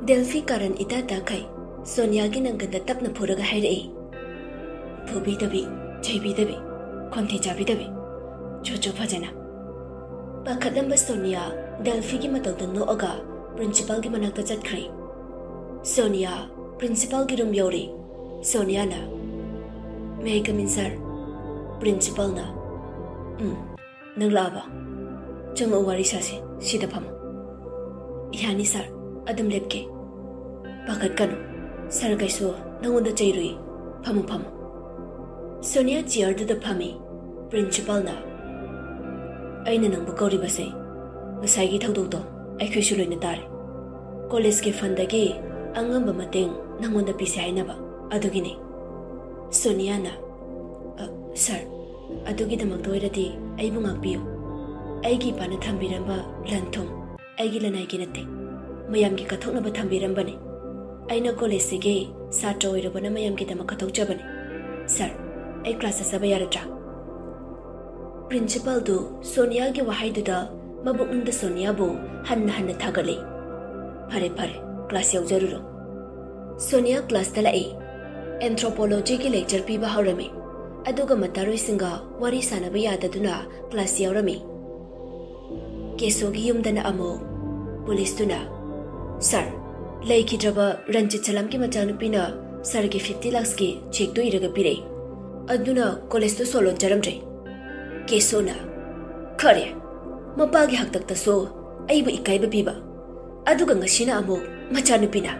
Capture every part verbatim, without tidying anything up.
ꯗꯦꯜꯐꯤ ꯀꯥꯔꯟ ꯏꯇꯥ ꯇꯥꯈꯩ ꯁꯣꯅꯤꯌꯥꯒꯤ ꯅꯪꯒꯟꯗ ꯇꯞꯅ ꯐꯨꯔꯒ ꯍꯥꯏꯔꯛꯏ꯫ ꯐꯨꯕꯤꯗꯕꯤ, ꯆꯩꯕꯤꯗꯕꯤ, ꯈꯣꯟꯊꯤ ꯆꯥꯕꯤꯗꯕꯤ꯫ ꯆꯣ ꯆꯣ ꯐꯖꯅ꯫ ꯄꯥꯈꯠꯂꯝꯕ ꯁꯣꯅꯤꯌꯥ ꯗꯦꯜꯐꯤꯒꯤ ꯃꯇꯧꯗ ꯅꯣꯛꯑꯒ ꯄ꯭ꯔꯤꯟꯁꯤꯄꯥꯜꯒꯤ ꯃꯅꯥꯛꯇ ꯆꯠꯈ꯭ꯔꯦ꯫ ꯁꯣꯅꯤꯌꯥ ꯄ꯭ꯔꯤꯟꯁꯤꯄꯥꯜꯒꯤ ꯔꯨꯝ ꯌꯧꯔꯦ꯫ ꯁꯣꯅꯤꯌꯥꯅ, "May I come in, sir?" ꯄ꯭ꯔꯤꯟꯁꯤꯄꯥꯜꯅ, "ꯎꯝ, ꯅꯪ ꯂꯥꯛꯑꯕ? ꯆꯪꯉꯛꯑꯣ, ꯋꯥꯔꯤ ꯁꯥꯁꯤ, ꯁꯤꯗ ꯐꯝꯃꯣ꯫" "ꯌꯥꯅꯤ ꯁꯥꯔ, ꯑꯗꯨꯝ ꯂꯦꯞꯀꯦ꯫" "ꯄꯥꯈꯠꯀꯅꯨ, ꯁꯥꯔ ꯀꯩꯁꯨ ꯅꯪꯉꯣꯟꯗ ꯆꯩꯔꯨꯏ, ꯐꯝꯃꯨ ꯐꯝꯃꯨ꯫" ꯁꯣꯅꯤꯌꯥ ꯆꯤꯌꯔꯗꯨꯗ ꯐꯝꯃꯤ꯫ ꯄ꯭ꯔꯤꯟꯁꯤꯄꯥꯜꯅ, "ꯑꯩꯅ ꯅꯪꯕꯨ ꯀꯧꯔꯤꯕꯁꯦ ꯉꯁꯥꯏꯒꯤ ꯊꯧꯗꯣꯛꯇꯣ ꯑꯩꯈꯣꯏꯁꯨ ꯂꯣꯏꯅ ꯇꯥꯔꯦ꯫ ꯀꯣꯂꯦꯖꯀꯤ ꯐꯟꯗꯒꯤ ꯑꯉꯝꯕ ꯃꯇꯦꯡ ꯅꯪꯉꯣꯟꯗ ꯄꯤꯁꯦ ꯍꯥꯏꯅꯕ ꯑꯗꯨꯒꯤꯅꯤ꯫" ꯁꯣꯅꯤꯌꯥꯅ, "ꯑ, ꯁꯥꯔ, ꯑꯗꯨꯒꯤꯗꯃꯛꯇ ꯑꯣꯏꯔꯗꯤ ꯑꯩꯕꯨ ꯉꯥꯛꯄꯤꯌꯨ꯫ ꯑꯩꯒꯤ ꯏꯄꯥꯅ ꯊꯝꯕꯤꯔꯝꯕ ꯂꯟ ꯊꯨꯝ ꯑꯩꯒꯤ ꯂꯅꯥꯏꯒꯤ ꯅꯠꯇꯦ, ꯃꯌꯥꯝꯒꯤ ꯀꯠꯊꯣꯛꯅꯕ ꯊꯝꯕꯤꯔꯝꯕꯅꯤ꯫ ꯑꯩꯅ ꯀꯣꯂꯦꯖꯁꯤꯒꯤ ꯁꯥꯇ꯭ꯔ ꯑꯣꯏꯔꯨꯕꯅ ꯃꯌꯥꯝꯒꯤꯗꯃꯛ ꯀꯠꯊꯣꯛꯆꯕꯅꯤ꯫ ꯁꯥꯔ, ꯑꯩ ꯀ꯭ꯂꯥꯁ ꯆꯠꯆꯕ ꯌꯥꯔꯗ꯭ꯔꯥ?" ꯄ꯭ꯔꯤꯟꯁꯤꯄꯥꯜꯗꯨ ꯁꯣꯅꯤꯌꯥꯒꯤ ꯋꯥꯍꯩꯗꯨꯗ ꯃꯕꯨꯛꯅꯨꯡꯗ ꯁꯣꯅꯤꯌꯥꯕꯨ ꯍꯟꯅ ꯍꯟꯅ ꯊꯥꯒꯠꯂꯤ꯫ "ꯐꯔꯦ, ꯐꯔꯦ, ꯀ꯭ꯂꯥꯁ ꯌꯥꯎꯖꯔꯨꯔꯣ꯫" ꯁꯣꯅꯤꯌꯥ ꯀ꯭ꯂꯥꯁꯇ ꯂꯥꯛꯏ꯫ ꯑꯦꯟꯊ꯭ꯔꯣꯄꯣꯂꯣꯖꯤꯒꯤ ꯂꯦꯛꯆꯔ ꯄꯤꯕ ꯍꯧꯔꯝꯃꯤ꯫ ꯑꯗꯨꯒ ꯃꯇꯥꯔꯣꯏꯁꯤꯡꯒ ꯋꯥꯔꯤ ꯁꯥꯟꯅꯕ ꯌꯥꯗꯗꯨꯅ ꯀ꯭ꯂꯥꯁ ꯌꯥꯎꯔꯝꯃꯤ꯫ ꯀꯦꯁꯣꯒꯤ ꯌꯨꯝꯗꯅ ꯑꯃꯨꯛ ꯄꯨꯂꯤꯁꯇꯨꯅ, "ꯁꯥꯔ, ꯂꯩꯈꯤꯗ꯭ꯔꯕ ꯔꯟꯖꯤꯠ ꯁꯂꯝꯒꯤ ꯃꯆꯥꯅꯨꯄꯤꯅ ꯁꯥꯔꯒꯤ ꯐꯤꯐꯇꯤ ꯂꯥꯛꯁꯀꯤ ꯆꯦꯛꯇꯨ ꯏꯔꯒ ꯄꯤꯔꯛꯏ꯫ ꯑꯗꯨꯅ ꯀꯣꯂꯦꯖꯇꯨ ꯁꯣ ꯂꯣꯟꯖꯔꯝꯗ꯭ꯔꯦ꯫" ꯀꯦꯁꯣꯅ, "ꯈꯔꯦ, ꯃꯄꯥꯒꯤ ꯍꯥꯛꯇꯛꯇꯁꯨ ꯑꯩꯕꯨ ꯏꯀꯥꯏꯕ ꯄꯤꯕ, ꯑꯗꯨꯒ ꯉꯁꯤꯅ ꯑꯃꯨꯛ ꯃꯆꯥꯅꯨꯄꯤꯅ꯫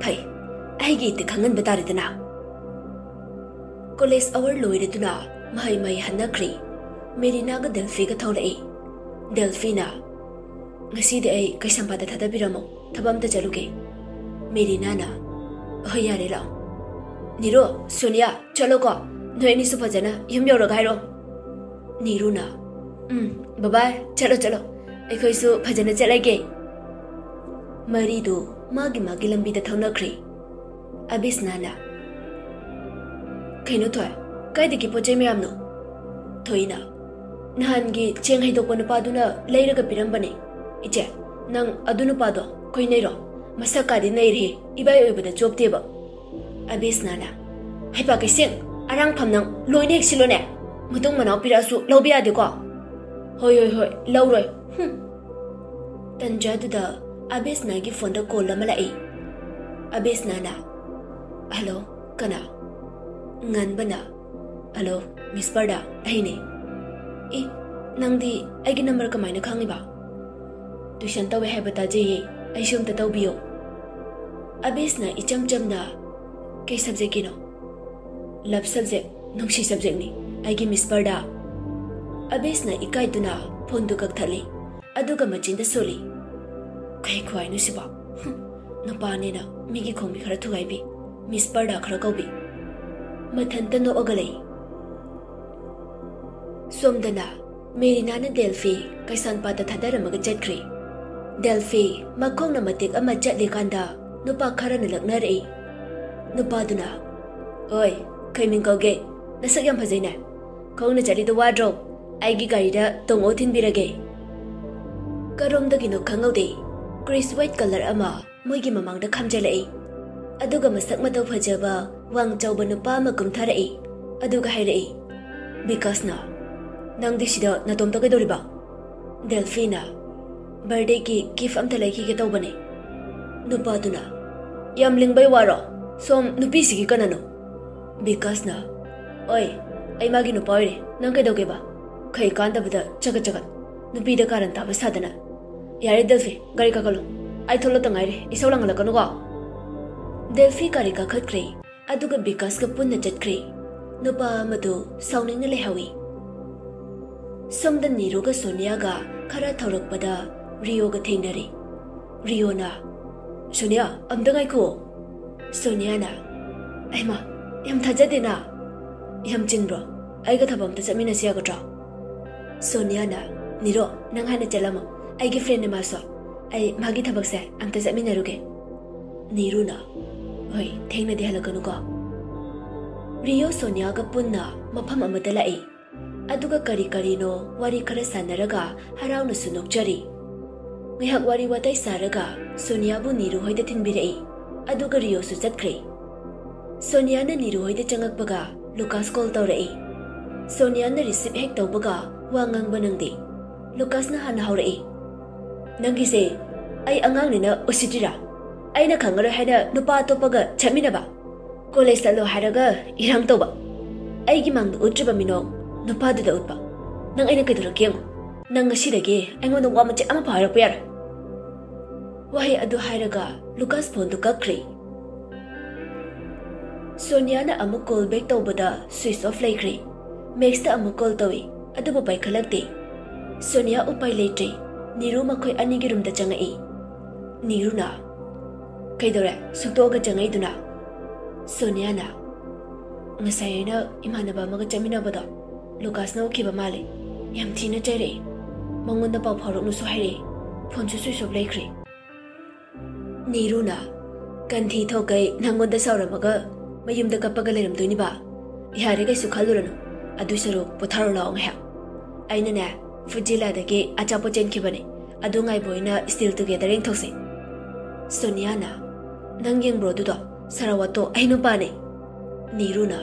ꯐꯩ, ꯑꯩꯒꯤ ꯏꯇꯤꯛ ꯈꯪꯍꯟꯕ ꯇꯥꯔꯦꯗꯅ꯫" ꯀꯣꯂꯦꯖ ꯑꯋꯥꯔ ꯂꯣꯏꯔꯗꯨꯅ ꯃꯍꯩ ꯃꯍꯩ ꯍꯟꯅꯈ꯭ꯔꯦ꯫ ꯃꯦꯔꯤꯅꯥꯒ ꯗꯦꯜꯐꯤꯒ ꯊꯣꯛꯂꯛꯏ꯫ ꯗꯦꯜꯐꯤꯅ, "ꯉꯁꯤꯗꯤ ꯑꯩ ꯀꯩꯁꯥꯝꯄꯥꯠꯇ ꯊꯥꯗꯕꯤꯔꯝꯃꯣ, ꯊꯕꯛ ꯑꯝꯇ ꯆꯠꯂꯨꯒꯦ꯫" ꯃꯦꯔꯤꯅꯥꯅ, "ꯍꯣꯏ, ꯌꯥꯔꯦ, ꯂꯥꯛꯑꯣ꯫" "ꯅꯤꯔꯨ, ꯁꯣꯅꯤꯌꯥ, ꯆꯠꯂꯣꯀꯣ꯫ ꯅꯣꯏ ꯑꯅꯤꯁꯨ ꯐꯖꯅ ꯌꯨꯝ ꯌꯧꯔꯒ ꯍꯥꯏꯔꯛꯑꯣ꯫" ꯅꯤꯔꯨꯅ, "ꯎꯝ, ꯕꯕꯥꯏ, ꯆꯠꯂꯣ, ꯆꯠꯂꯣ꯫ ꯑꯩꯈꯣꯏꯁꯨ ꯐꯖꯅ ꯆꯠꯂꯒꯦ꯫" ꯃꯔꯤꯗꯨ ꯃꯥꯒꯤ ꯃꯥꯒꯤ ꯂꯝꯕꯤꯗ ꯊꯧꯅꯈ꯭ꯔꯦ꯫ ꯑꯕꯤꯁꯅꯥꯅ, "ꯀꯩꯅꯣ ꯊꯣꯏ, ꯀꯥꯏꯗꯒꯤ ꯄꯣꯠ ꯆꯩ ꯃꯌꯥꯝꯅꯣ?" ꯊꯣꯏꯅ, "ꯅꯍꯥꯟꯒꯤ ꯆꯦꯡ ꯍꯩꯗꯣꯛꯄ ꯅꯨꯄꯥꯗꯨꯅ ꯂꯩꯔꯒ ꯄꯤꯔꯝꯕꯅꯦ꯫ ꯏꯆꯦ, ꯅꯪ ꯑꯗꯨ ꯅꯨꯄꯥꯗꯣ ꯀꯣꯏꯅꯩꯔꯣ? ꯃꯁꯛ ꯀꯥꯗꯤ ꯅꯩꯔꯦ, ꯏꯕꯥꯏ ꯑꯣꯏꯕꯗ ꯆꯣꯞꯇꯦꯕ꯫ ꯑꯕꯦꯁꯅꯥꯅ, "ꯍꯩꯄꯥ ꯀꯩꯁꯦꯡ, ꯑꯔꯥꯡꯐꯝ ꯅꯪ ꯂꯣꯏꯅ ꯍꯦꯛ ꯁꯤꯜꯂꯣꯅꯦ꯫ ꯃꯇꯨꯡ ꯃꯅꯥꯎ ꯄꯤꯔꯛꯑꯁꯨ ꯂꯧꯕ ꯌꯥꯗꯦꯀꯣ?" "ꯍꯣꯏ, ꯍꯣꯏ, ꯍꯣꯏ, ꯂꯧꯔꯣꯏ꯫ ꯍꯨꯝ꯫" ꯇꯟꯖꯥꯗꯨꯗ ꯑꯕꯦꯁꯅꯥꯒꯤ ꯐꯣꯟꯗ ꯀꯣꯜ ꯑꯃ ꯂꯥꯛꯏ꯫ ꯑꯕꯦꯁꯅꯥꯅ, "ꯍꯜꯂꯣ, ꯀꯅꯥ?" ꯉꯟꯕꯅ, "ꯍꯜꯂꯣ, ꯃꯤꯁ ꯄꯔꯗꯥ, ꯑꯩꯅꯦ꯫" "ꯑꯦ, ꯅꯪꯗꯤ ꯑꯩꯒꯤ ꯅꯝꯕꯔ ꯀꯃꯥꯏꯅ ꯈꯪꯉꯤꯕ?" "ꯇꯨꯏꯁꯟ ꯇꯧꯋꯦ ꯍꯥꯏꯕ ꯇꯥꯖꯩꯌꯦ, ꯑꯩꯁꯨ ꯑꯝꯇ ꯇꯧꯕꯤꯌꯣ꯫" ꯑꯕꯦꯁꯅ ꯏꯆꯝ ꯆꯝꯅ, "ꯀꯩ ꯁꯕꯖꯦꯛꯀꯤꯅꯣ?" "ꯂꯞ ꯁꯕꯖꯦꯛ, ꯅꯨꯡꯁꯤ ꯁꯕꯖꯦꯛꯅꯤ, ꯑꯩꯒꯤ ꯃꯤꯁ ꯄꯔꯗꯥ꯫" ꯑꯕꯦꯁꯅ ꯏꯀꯥꯏꯗꯨꯅ ꯐꯣꯟꯗꯨ ꯀꯛꯊꯠꯂꯤ, ꯑꯗꯨꯒ ꯃꯆꯤꯟꯗ ꯁꯣꯜꯂꯤ꯫ "ꯀꯩ ꯈꯨꯍꯥꯏꯅꯣ ꯁꯤꯕꯣ? ꯍꯨꯝ, ꯅꯨꯄꯥꯅꯦꯅ ꯃꯤꯒꯤ ꯈꯣꯡꯕꯤ ꯈꯔ ꯊꯨꯒꯥꯏꯕꯤ, ꯃꯤꯁ ꯄꯔꯗꯥ ꯈꯔ ꯀꯧꯕꯤ꯫" ꯃꯊꯟꯇ ꯅꯣꯛꯑꯒ ꯂꯩ꯫ ꯁꯣꯝꯗꯅ ꯃꯦꯔꯤꯅꯥꯅ ꯗꯦꯜꯐꯤ ꯀꯩꯁꯥꯝꯄꯥꯠꯇ ꯊꯥꯗꯔꯝꯃꯒ ꯆꯠꯈ꯭ꯔꯦ꯫ ꯗꯦꯜꯐꯤ ꯃꯈꯣꯡꯅ ꯃꯇꯦꯛ ꯑꯃ ꯆꯠꯂꯤꯀꯥꯟꯗ ꯅꯨꯄꯥ ꯈꯔꯅ ꯂꯛꯅꯔꯛꯏ꯫ ꯅꯨꯄꯥꯗꯨꯅ, "ꯑꯣꯏ, ꯀꯩ ꯃꯤꯡ ꯀꯧꯒꯦ? ꯅꯁꯛ ꯌꯥꯝ ꯐꯖꯩꯅꯦ꯫ ꯈꯣꯡꯅ ꯆꯠꯂꯤꯗꯣ ꯋꯥꯗ꯭ꯔꯣ? ꯑꯩꯒꯤ ꯒꯥꯔꯤꯗ ꯇꯣꯡꯉꯣ, ꯊꯤꯟꯕꯤꯔꯒꯦ꯫" ꯀꯔꯣꯝꯗꯒꯤꯅꯣ ꯈꯪꯍꯧꯗꯦ, ꯀ꯭ꯔꯤꯁ ꯋꯥꯏꯠ ꯀꯂꯔ ꯑꯃ ꯃꯣꯏꯒꯤ ꯃꯃꯥꯡꯗ ꯈꯥꯝꯖꯜꯂꯛꯏ꯫ ꯑꯗꯨꯒ ꯃꯁꯛ ꯃꯇꯧ ꯐꯖꯕ, ꯋꯥꯡ ꯆꯥꯎꯕ ꯅꯨꯄꯥ ꯑꯃ ꯀꯨꯝꯊꯔꯛꯏ꯫ ꯑꯗꯨꯒ ꯍꯥꯏꯔꯛꯏ, "ꯕꯤꯀꯥꯁꯅ, ꯅꯪꯗꯤ ꯁꯤꯗ ꯅꯇꯣꯝꯇ ꯀꯩꯗꯧꯔꯤꯕ?" ꯗꯦꯜꯐꯤꯅ, "ꯕꯥꯔꯗꯦꯒꯤ ꯒꯤꯐ ꯑꯝꯇ ꯂꯩꯈꯤꯒꯦ ꯇꯧꯕꯅꯦ꯫" ꯅꯨꯄꯥꯗꯨꯅ, "ꯌꯥꯝ ꯂꯤꯡꯕꯩ ꯋꯥꯔꯣ? ꯁꯣꯝ ꯅꯨꯄꯤꯁꯤꯒꯤ ꯀꯅꯥꯅꯣ?" ꯕꯤꯀꯥꯁꯅ, "ꯑꯣꯏ, ꯑꯩ ꯃꯥꯒꯤ ꯅꯨꯄꯥ ꯑꯣꯏꯔꯦ, ꯅꯪ ꯀꯩꯗꯧꯒꯦꯕ? ꯈꯩ ꯀꯥꯟꯗꯕꯗ ꯆꯒꯠ ꯆꯒꯠ, ꯅꯨꯄꯤꯗ ꯀꯥꯔꯟ ꯇꯥꯕ ꯁꯥꯗꯅ꯫ ꯌꯥꯔꯦ ꯗꯦꯜꯐꯤ, ꯒꯥꯔꯤ ꯀꯥꯈꯠꯂꯣ, ꯑꯩ ꯊꯣꯛꯂꯛꯇ ꯉꯥꯏꯔꯤ, ꯏꯁꯧ ꯂꯥꯡꯍꯜꯂꯛꯀꯅꯨꯀꯣ꯫" ꯗꯦꯜꯐꯤ ꯒꯥꯔꯤ ꯀꯥꯈꯠꯈ꯭ꯔꯦ, ꯑꯗꯨꯒ ꯕꯤꯀꯥꯁꯀ ꯄꯨꯟꯅ ꯆꯠꯈ꯭ꯔꯦ꯫ ꯅꯨꯄꯥ ꯑꯃꯗꯨ ꯁꯥꯎꯅꯤꯡꯅ ꯂꯩꯍꯧꯏ꯫ ꯁꯣꯝꯗ ꯅꯤꯔꯨꯒ ꯁꯣꯅꯤꯌꯥꯒ ꯈꯔ ꯊꯧꯔꯛꯄꯗ ꯔꯤꯌꯣꯒ ꯊꯦꯡꯅꯔꯦ꯫ ꯔꯤꯌꯣꯅ, "ꯁꯣꯅꯤꯌꯥ, ꯑꯝꯇ ꯉꯥꯏꯈꯣ꯫" ꯁꯣꯅꯤꯌꯥꯅ, "ꯑꯩꯃ, ꯌꯥꯝ ꯊꯥꯖꯗꯦꯅ꯫ ꯌꯥꯝ ꯆꯤꯟꯕ꯭ꯔꯣ? ꯑꯩꯒ ꯊꯕꯛ ꯑꯝꯇ ꯆꯠꯃꯤꯟꯅꯁꯤ ꯌꯥꯒꯗ꯭ꯔꯣ?" ꯁꯣꯅꯤꯌꯥꯅ, "ꯅꯤꯔꯣ, ꯅꯪ ꯍꯥꯟꯅ ꯆꯠꯂꯝꯃꯣ꯫ ꯑꯩꯒꯤ ꯐ꯭ꯔꯦꯟꯅꯦ ꯃꯥꯁꯨ꯫ ꯑꯩ ꯃꯥꯒꯤ ꯊꯕꯛꯁꯦ ꯑꯝꯇ ꯆꯠꯃꯤꯟꯅꯔꯨꯒꯦ꯫" ꯅꯤꯔꯨꯅ, "ꯍꯣꯏ, ꯊꯦꯡꯅꯗꯤ ꯍꯜꯂꯛꯀꯅꯨꯀꯣ꯫" ꯔꯤꯌꯣ ꯁꯣꯅꯤꯌꯥꯒ ꯄꯨꯟꯅ ꯃꯐꯝ ꯑꯃꯗ ꯂꯥꯛꯏ꯫ ꯑꯗꯨꯒ ꯀꯔꯤ ꯀꯔꯤꯅꯣ ꯋꯥꯔꯤ ꯈꯔ ꯁꯥꯟꯅꯔꯒ ꯍꯔꯥꯎꯅꯁꯨ ꯅꯣꯛꯆꯔꯤ꯫ ꯉꯥꯏꯍꯥꯛ ꯋꯥꯔꯤ ꯋꯥꯇꯥꯏ ꯁꯥꯔꯒ ꯁꯣꯅꯤꯌꯥꯕꯨ ꯅꯤꯔꯨ ꯍꯣꯏꯗ ꯊꯤꯟꯕꯤꯔꯛꯏ꯫ ꯑꯗꯨꯒ ꯔꯤꯌꯣꯁꯨ ꯆꯠꯈ꯭ꯔꯦ꯫ ꯁꯣꯅꯤꯌꯥꯅ ꯅꯤꯔꯨ ꯍꯣꯏꯗ ꯆꯪꯉꯛꯄꯒ ꯂꯨꯀꯥꯁ ꯀꯣꯜ ꯇꯧꯔꯛꯏ꯫ ꯁꯣꯅꯤꯌꯥꯅ ꯔꯤꯁꯤꯞ ꯍꯦꯛ ꯇꯧꯕꯒ ꯋꯥ ꯉꯥꯡꯕ ꯅꯪꯗꯦ꯫ ꯂꯨꯀꯥꯁꯅ ꯍꯥꯟꯅ ꯍꯧꯔꯛꯏ, "ꯅꯪꯒꯤꯁꯦ ꯑꯩ ꯑꯉꯥꯡꯅꯤꯅ ꯎꯁꯤꯠꯇ꯭ꯔꯤꯔꯥ? ꯑꯩꯅ ꯈꯪꯉꯔꯣꯏ ꯍꯥꯏꯅ ꯅꯨꯄꯥ ꯑꯇꯣꯞꯄꯒ ꯆꯠꯃꯤꯟꯅꯕ? ꯀꯣꯂꯦꯖ ꯆꯠꯂꯣ ꯍꯥꯏꯔꯒ ꯏꯔꯥꯡ ꯇꯧꯕ? ꯑꯩꯒꯤ ꯃꯥꯡꯗ ꯎꯠꯇ꯭ꯔꯤꯕ ꯃꯤꯅꯣꯛ ꯅꯨꯄꯥꯗꯨꯗ ꯎꯠꯄ? ꯅꯪ ꯑꯩꯅ ꯀꯩꯗꯧꯔꯛꯀꯦ ꯌꯦꯡꯉꯣ꯫ ꯅꯪ ꯉꯁꯤꯗꯒꯤ ꯑꯩꯉꯣꯟꯗ ꯋꯥ ꯃꯆꯦꯠ ꯑꯃ ꯐꯥꯎ ꯍꯥꯏꯔꯛꯄ ꯌꯥꯔꯣꯏ꯫" ꯋꯥꯍꯩ ꯑꯗꯨ ꯍꯥꯏꯔꯒ ꯂꯨꯀꯥꯁ ꯐꯣꯟꯗꯨ ꯀꯛꯈ꯭ꯔꯦ꯫ ꯁꯣꯅꯤꯌꯥꯅ ꯑꯃꯨꯛ ꯀꯣꯜ ꯕꯦꯛ ꯇꯧꯕꯗ ꯁ꯭ꯋꯤꯆ ꯑꯣꯐ ꯂꯩꯈ꯭ꯔꯦ꯫ ꯃꯦꯛꯁꯇ ꯑꯃꯨꯛ ꯀꯣꯜ ꯇꯧꯏ, ꯑꯗꯨꯕꯨ ꯄꯥꯏꯈꯠꯂꯛꯇꯦ꯫ ꯁꯣꯅꯤꯌꯥ ꯎꯄꯥꯏ ꯂꯩꯇ꯭ꯔꯦ꯫ ꯅꯤꯔꯨ ꯃꯈꯣꯏ ꯑꯅꯤꯒꯤ ꯔꯨꯝꯗ ꯆꯪꯉꯛꯏ꯫ ꯅꯤꯔꯨꯅ, "ꯀꯩꯗꯧꯔꯦ? ꯁꯨꯛꯇꯣꯛꯑꯒ ꯆꯪꯉꯛꯏꯗꯨꯅ?" ꯁꯣꯅꯤꯌꯥꯅ, "ꯉꯁꯥꯏ ꯑꯩꯅ ꯏꯃꯥꯟꯅꯕ ꯑꯃꯒ ꯆꯠꯃꯤꯟꯅꯕꯗꯣ ꯂꯨꯀꯥꯁꯅ ꯎꯈꯤꯕ ꯃꯥꯜꯂꯦ꯫ ꯌꯥꯝ ꯊꯤꯅ ꯆꯩꯔꯛꯏ꯫ ꯃꯉꯣꯟꯗ ꯄꯥꯎ ꯐꯥꯎꯔꯛꯅꯨꯁꯨ ꯍꯥꯏꯔꯛꯏ꯫ ꯐꯣꯟꯁꯨ ꯁ꯭ꯋꯤꯆ ꯑꯣꯐ ꯂꯩꯈ꯭ꯔꯦ꯫" ꯅꯤꯔꯨꯅ, "ꯀꯟꯊꯤ ꯊꯣꯛꯈꯩ ꯅꯪꯉꯣꯟꯗ ꯁꯥꯎꯔꯝꯃꯒ ꯃꯌꯨꯝꯗ ꯀꯞꯄꯒ ꯂꯩꯔꯝꯗꯣꯏꯅꯤꯕ? ꯌꯥꯔꯦ, ꯀꯩꯁꯨ ꯈꯜꯂꯨꯔꯅꯨ꯫ ꯑꯗꯨꯏ ꯁꯔꯨꯛ ꯄꯣꯊꯥꯔꯣ ꯂꯥꯛꯑꯣ ꯉꯥꯏꯍꯥꯛ꯫ ꯑꯩꯅꯅꯦ, ꯐꯨꯖꯤꯂꯥꯗꯒꯤ ꯑꯆꯥꯄꯣꯠ ꯆꯦꯟꯈꯤꯕꯅꯦ꯫ ꯑꯗꯨ ꯉꯥꯏꯕ ꯑꯣꯏꯅ Still Together ꯌꯦꯡꯊꯣꯛꯁꯦ꯫" ꯁꯣꯅꯤꯌꯥꯅ, "ꯅꯪ ꯌꯦꯡꯕ꯭ꯔꯣ ꯑꯗꯨꯗꯣ? ꯁꯔꯥꯋꯥꯇꯣ ꯑꯩ ꯅꯨꯄꯥꯅꯦ꯫" ꯅꯤꯔꯨꯅ,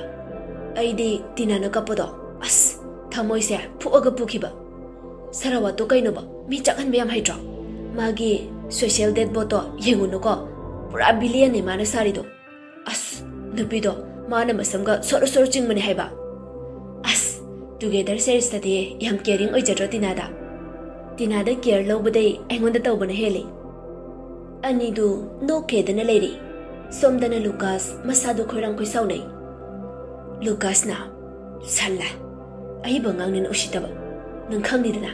"ꯑꯩꯗꯤ ꯇꯤꯅꯥꯅ ꯀꯞꯄꯗꯣ, ꯑꯁ, ꯊꯃꯣꯏꯁꯦ ꯐꯨꯛꯑꯒ ꯄꯨꯈꯤꯕ꯫ ꯁꯔꯥꯋꯥꯇꯣ ꯀꯩꯅꯣꯕ, ꯃꯤ ꯆꯥꯛꯍꯟꯕ ꯌꯥꯝ ꯍꯩꯇ꯭ꯔꯣ? ꯃꯥꯒꯤ social dead bodyꯗꯣ ꯌꯦꯡꯉꯨꯅꯨꯀꯣ, ꯄꯨꯔꯥ villainꯅꯦ ꯃꯥꯅ ꯁꯥꯔꯤꯗꯣ꯫ ꯑꯁ, ꯅꯨꯄꯤꯗꯣ ꯃꯥꯅ ꯃꯁꯝꯒ ꯁꯣꯔꯣ ꯁꯣꯔꯣ ꯆꯤꯡꯕꯅꯦ ꯍꯥꯏꯕ꯫ ꯑꯁ, Together seriesꯇꯗꯤ ꯌꯥꯝ caring ꯑꯣꯏꯖꯗ꯭ꯔꯣ ꯇꯤꯅꯥꯗ? ꯇꯤꯅꯥꯗ care ꯂꯧꯕꯗꯩ ꯑꯩꯉꯣꯟꯗ ꯇꯧꯕꯅ ꯍꯦꯜꯂꯤ꯫" ꯑꯅꯤꯗꯨ ꯅꯣꯛꯈꯦꯗꯅ ꯂꯩꯔꯤ꯫ ꯁꯣꯝꯗꯅ ꯂꯨꯀꯥꯁ ꯃꯁꯥꯗꯨ ꯈꯣꯏꯔꯥꯡ ꯈꯣꯏꯁꯥꯎꯅꯩ꯫ ꯂꯨꯀꯥꯁꯅ, "ꯁꯜꯂꯥ, ꯑꯍꯩꯕ ꯑꯉꯥꯡꯅꯤꯅ ꯎꯁꯤꯠꯇꯕ꯫ ꯅꯪ ꯈꯪꯅꯤꯗꯅ,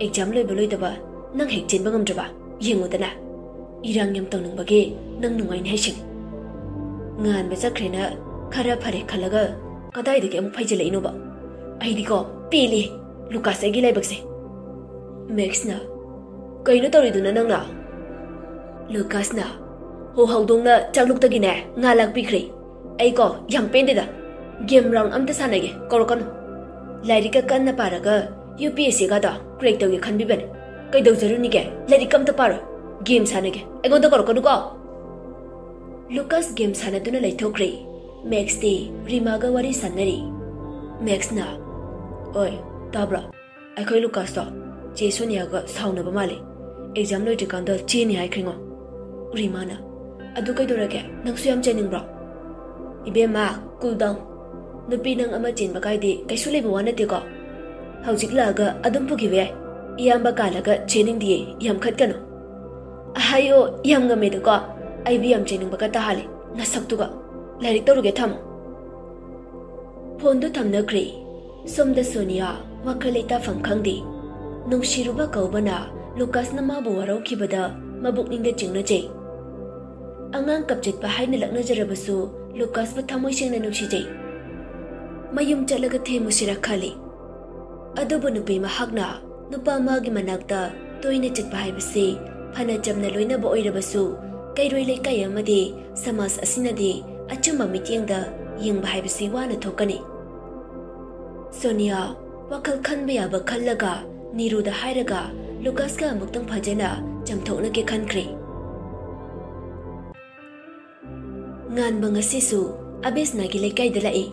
exam ꯂꯣꯏꯕ ꯂꯣꯏꯗꯕ ꯅꯪ ꯍꯦꯛ ꯆꯦꯟꯕ ꯉꯝꯗ꯭ꯔꯕ? ꯌꯦꯡꯉꯨꯗꯅ, ꯏꯔꯥꯡ ꯌꯥꯝ ꯇꯧꯅꯤꯡꯕꯒꯤ ꯅꯪ ꯅꯨꯡꯉꯥꯏꯅꯤ ꯍꯥꯏꯁꯤꯅꯤ꯫" ꯉꯥꯟꯕ ꯆꯠꯈ꯭ꯔꯦꯅ ꯈꯔ ꯐꯔꯦ ꯈꯜꯂꯒ ꯀꯗꯥꯏꯗꯒꯤ ꯑꯃꯨꯛ ꯐꯩꯖꯤꯜꯂꯛꯏꯅꯣꯕ? ꯑꯩꯗꯤꯀꯣ ꯄꯦꯜꯂꯤ ꯂꯨꯀꯥꯁ ꯑꯩꯒꯤ ꯂꯥꯏꯕꯛꯁꯦ꯫ ꯃꯦꯛꯁꯅ, "ꯀꯩꯅꯣ ꯇꯧꯔꯤꯗꯨꯅ ꯅꯪꯅ?" ꯂꯨꯀꯥꯁꯅ, "ꯍꯣ ꯍꯧꯗꯣꯡꯅ ꯆꯥꯛꯂꯨꯛꯇꯒꯤꯅꯦ ꯉꯥ ꯂꯥꯛꯄꯤꯈ꯭ꯔꯦ꯫ ꯑꯩꯀꯣ ꯌꯥꯝ ꯄꯦꯟꯗꯦꯗ꯫ Game round ꯑꯝꯇ ꯁꯥꯟꯅꯒꯦ, ꯀꯧꯔꯛꯀꯅꯨ꯫ ꯂꯥꯏꯔꯤꯛꯀ ꯀꯟꯅ ꯄꯥꯔꯒ UPSCꯒꯗꯣ crack ꯇꯧꯒꯦ ꯈꯟꯕꯤꯕꯅꯦ꯫ ꯀꯩꯗꯧꯖꯔꯨꯅꯤꯒꯦ? ꯂꯥꯏꯔꯤꯛ ꯑꯝꯇ ꯄꯥꯔꯣꯏ꯫ ꯒꯦꯝ ꯁꯥꯟꯅꯒꯦ꯫ ꯑꯩꯉꯣꯟꯗ ꯀꯧꯔꯛꯀꯅꯨꯀꯣ꯫ ꯂꯨꯀꯥꯁ ꯒꯦꯝ ꯁꯥꯟꯅꯗꯨꯅ ꯂꯩꯊꯣꯛꯈ꯭ꯔꯦ꯫ ꯃꯦꯛꯁꯇꯤ ꯔꯤꯃꯥꯒ ꯋꯥꯔꯤ ꯁꯥꯟꯅꯔꯤ꯫ ꯃꯦꯛꯁꯅ, "ꯑꯣꯏ, ꯇꯥꯕ꯭ꯔꯣ? ꯑꯩꯈꯣꯏ ꯂꯨꯀꯥꯁꯇꯣ ꯆꯦ ꯁꯣꯅꯤꯌꯥꯒ ꯁꯥꯎꯅꯕ ꯃꯥꯜꯂꯦ꯫ ꯑꯦꯛꯖꯥꯝ ꯂꯣꯏꯗ꯭ꯔꯤꯀꯥꯟꯗ ꯆꯦꯅꯤ ꯍꯥꯏꯈ꯭ꯔꯦꯉꯣ꯫" ꯔꯤꯃꯥꯅ, "ꯑꯗꯨ ꯀꯩꯗꯧꯔꯒꯦ? ꯅꯪꯁꯨ ꯌꯥꯝ ꯆꯦꯟꯅꯤꯡꯕ꯭ꯔꯣ?" "ꯏꯕꯦꯝꯃ, cool down꯫ ꯅꯨꯄꯤ ꯅꯪ ꯑꯃ ꯆꯦꯟꯕ ꯀꯥꯏꯗꯤ ꯀꯩꯁꯨ ꯂꯩꯕ ꯋꯥ ꯅꯠꯇꯦꯀꯣ꯫ ꯍꯧꯖꯤꯛ ꯂꯥꯛꯑꯒ ꯑꯗꯨꯝ ꯄꯨꯈꯤꯕ ꯌꯥꯏ꯫ ꯏꯌꯥꯝꯕ ꯀꯥꯜꯂꯒ ꯆꯦꯟꯅꯤꯡꯗꯤꯌꯦ, ꯌꯥꯝ ꯈꯠꯀꯅꯨ꯫" "ꯑꯍꯥꯏꯌꯣ, ꯌꯥꯝ ꯉꯝꯃꯦꯗꯀꯣ꯫ ꯑꯩꯕꯨ ꯌꯥꯝ ꯆꯦꯟꯅꯤꯡꯕꯒ ꯇꯥꯍꯜꯂꯦ, ꯅꯁꯛꯇꯨꯒ꯫ ꯂꯥꯏꯔꯤꯛ ꯇꯧꯔꯨꯒꯦ, ꯊꯝꯃꯣ꯫" ꯐꯣꯟꯗꯨ ꯊꯝꯅꯈ꯭ꯔꯦ꯫ ꯁꯣꯝꯗ ꯁꯣꯅꯤꯌꯥ ꯋꯥꯈꯜ ꯂꯩꯇꯥꯐꯝ ꯈꯪꯗꯦ꯫ ꯅꯨꯡꯁꯤꯔꯨꯕ ꯀꯧꯕꯅ ꯂꯨꯀꯥꯁꯅ ꯃꯥꯕꯨ ꯋꯥꯔꯧꯈꯤꯕꯗ ꯃꯕꯨꯛꯅꯤꯡꯗ ꯆꯤꯡꯅꯖꯩ꯫ ꯑꯉꯥꯡ ꯀꯞꯆꯠꯄ ꯍꯥꯏꯅ ꯂꯛꯅꯖꯔꯕꯁꯨ ꯂꯨꯀꯥꯁꯄꯨ ꯊꯃꯣꯏ ꯁꯦꯡꯅ ꯅꯨꯡꯁꯤꯖꯩ꯫ ꯃꯌꯨꯝ ꯆꯠꯂꯒ ꯊꯦꯝꯃꯨꯁꯤꯔꯥ ꯈꯜꯂꯤ꯫ ꯑꯗꯨꯕꯨ ꯅꯨꯄꯤ ꯃꯍꯥꯛꯅ ꯅꯨꯄꯥ ꯑꯃꯒꯤ ꯃꯅꯥꯛꯇ ꯇꯣꯏꯅ ꯆꯠꯄ ꯍꯥꯏꯕꯁꯤ ꯐꯅ ꯆꯝꯅ ꯂꯣꯏꯅꯕ ꯑꯣꯏꯔꯕꯁꯨ, ꯀꯩꯔꯣꯏ ꯂꯩꯀꯥꯏ ꯑꯃꯗꯤ ꯁꯃꯥꯖ ꯑꯁꯤꯅꯗꯤ ꯑꯆꯨꯝꯕ ꯃꯤꯠꯌꯦꯡꯗ ꯌꯦꯡꯕ ꯍꯥꯏꯕꯁꯤ ꯋꯥꯅ ꯊꯣꯛꯀꯅꯤ꯫ ꯁꯣꯅꯤꯌꯥ ꯋꯥꯈꯜ ꯈꯟꯕ ꯌꯥꯕ ꯈꯜꯂꯒ ꯅꯤꯔꯨꯗ ꯍꯥꯏꯔꯒ ꯂꯨꯀꯥꯁꯀ ꯑꯃꯨꯛꯇꯪ ꯐꯖꯅ ꯆꯝꯊꯣꯛꯅꯒꯦ ꯈꯟꯈ꯭ꯔꯦ꯫ ꯉꯥꯟꯕ ꯉꯁꯤꯁꯨ ꯑꯕꯦꯁꯅꯥꯒꯤ ꯂꯩꯀꯥꯏꯗ ꯂꯥꯛꯏ꯫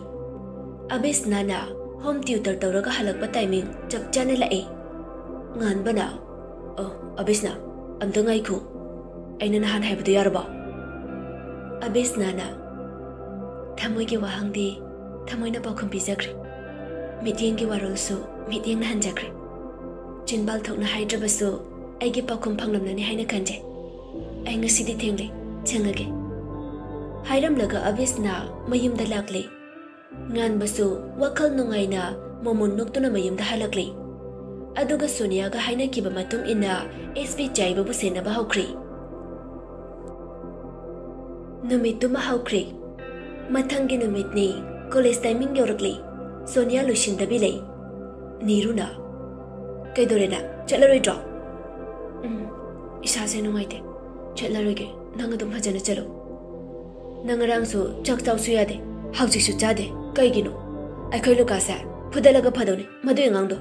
ꯑꯕꯦꯁꯅꯥꯅ ꯍꯣꯝ ꯇ꯭ꯌꯨꯇꯔ ꯇꯧꯔꯒ ꯍꯜꯂꯛꯄ ꯇꯥꯏꯃꯤꯡ ꯆꯞ ꯆꯥꯅ ꯂꯥꯛꯏ꯫ ꯉꯥꯟꯕꯅ, "ꯑꯣ, ꯑꯕꯦꯁꯅꯥ, ꯑꯝꯇ ꯉꯥꯏꯈꯣ꯫ ꯑꯩꯅ ꯅꯍꯥꯟ ꯍꯥꯏꯕꯗꯨ ꯌꯥꯔꯕꯣ?" ꯑꯕꯦꯁꯅꯥꯅ, "ꯊꯃꯣꯏꯒꯤ ꯋꯥꯍꯪꯗꯤ ꯊꯃꯣꯏꯅ ꯄꯥꯎꯈꯨꯝ ꯄꯤꯖꯈ꯭ꯔꯦ꯫ ꯃꯤꯠꯌꯦꯡꯒꯤ ꯋꯥꯔꯣꯜꯁꯨ ꯃꯤꯠꯌꯦꯡꯅ ꯍꯟꯖꯈ꯭ꯔꯦ꯫ ꯆꯤꯟꯕꯥꯜ ꯊꯣꯛꯅ ꯍꯥꯏꯗ꯭ꯔꯕꯁꯨ ꯑꯩꯒꯤ ꯄꯥꯎꯈꯨꯝ ꯐꯪꯂꯝꯂꯅꯤ ꯍꯥꯏꯅ ꯈꯟꯖꯩ꯫ ꯑꯩ ꯉꯁꯤꯗꯤ ꯊꯦꯡꯂꯦ, ꯆꯪꯉꯒꯦ꯫" ꯍꯥꯏꯔꯝꯂꯒ ꯑꯕꯦꯁꯅꯥ ꯃꯌꯨꯝꯗ ꯂꯥꯛꯂꯦ꯫ ꯉꯥꯟꯕꯁꯨ ꯋꯥꯈꯜ ꯅꯨꯡꯉꯥꯏꯅ ꯃꯣꯃꯣꯟ ꯅꯣꯛꯇꯨꯅ ꯃꯌꯨꯝꯗ ꯍꯜꯂꯛꯂꯦ꯫ ꯑꯗꯨꯒ ꯁꯣꯅꯤꯌꯥꯒ ꯍꯥꯏꯅꯈꯤꯕ ꯃꯇꯨꯡ ꯏꯟꯅ ꯑꯦꯁ ꯄꯤ ꯆꯥꯏꯕꯕꯨ ꯁꯦꯟꯅꯕ ꯍꯧꯈ꯭ꯔꯦ꯫ ꯅꯨꯃꯤꯠꯇꯨꯃ ꯍꯧꯈ꯭ꯔꯦ꯫ ꯃꯊꯪꯒꯤ ꯅꯨꯃꯤꯠꯅꯤ꯫ ꯀꯣꯂꯦꯖ ꯇꯥꯏꯃꯤꯡ ꯌꯧꯔꯛꯂꯦ꯫ ꯁꯣꯅꯤꯌꯥ ꯂꯣꯏꯁꯤꯟꯗꯕꯤ ꯂꯩ꯫ ꯅꯤꯔꯨꯅ, "ꯀꯩꯗꯧꯔꯦ ꯅꯪ? ꯆꯠꯂꯔꯣꯏꯗ꯭ꯔꯣ?" "ꯎꯝ, ꯏꯁꯥꯁꯦ ꯅꯨꯡꯉꯥꯏꯇꯦ꯫ ꯆꯠꯂꯔꯣꯏꯒꯦ꯫ ꯅꯪ ꯑꯗꯨꯝ ꯐꯖꯅ ꯆꯠꯂꯨ꯫ ꯅꯪ ꯉꯔꯥꯡꯁꯨ ꯆꯥꯛ ꯆꯥꯎꯁꯨ ꯌꯥꯗꯦ, ꯍꯧꯖꯤꯛꯁꯨ ꯆꯥꯗꯦ꯫ ꯀꯩꯒꯤꯅꯣ? ꯑꯩꯈꯣꯏ ꯂꯨꯀꯥꯁꯦ ꯐꯨꯗꯠꯂꯒ ꯐꯗꯧꯅꯤ, ꯃꯗꯨꯏ ꯑꯉꯥꯡꯗꯣ꯫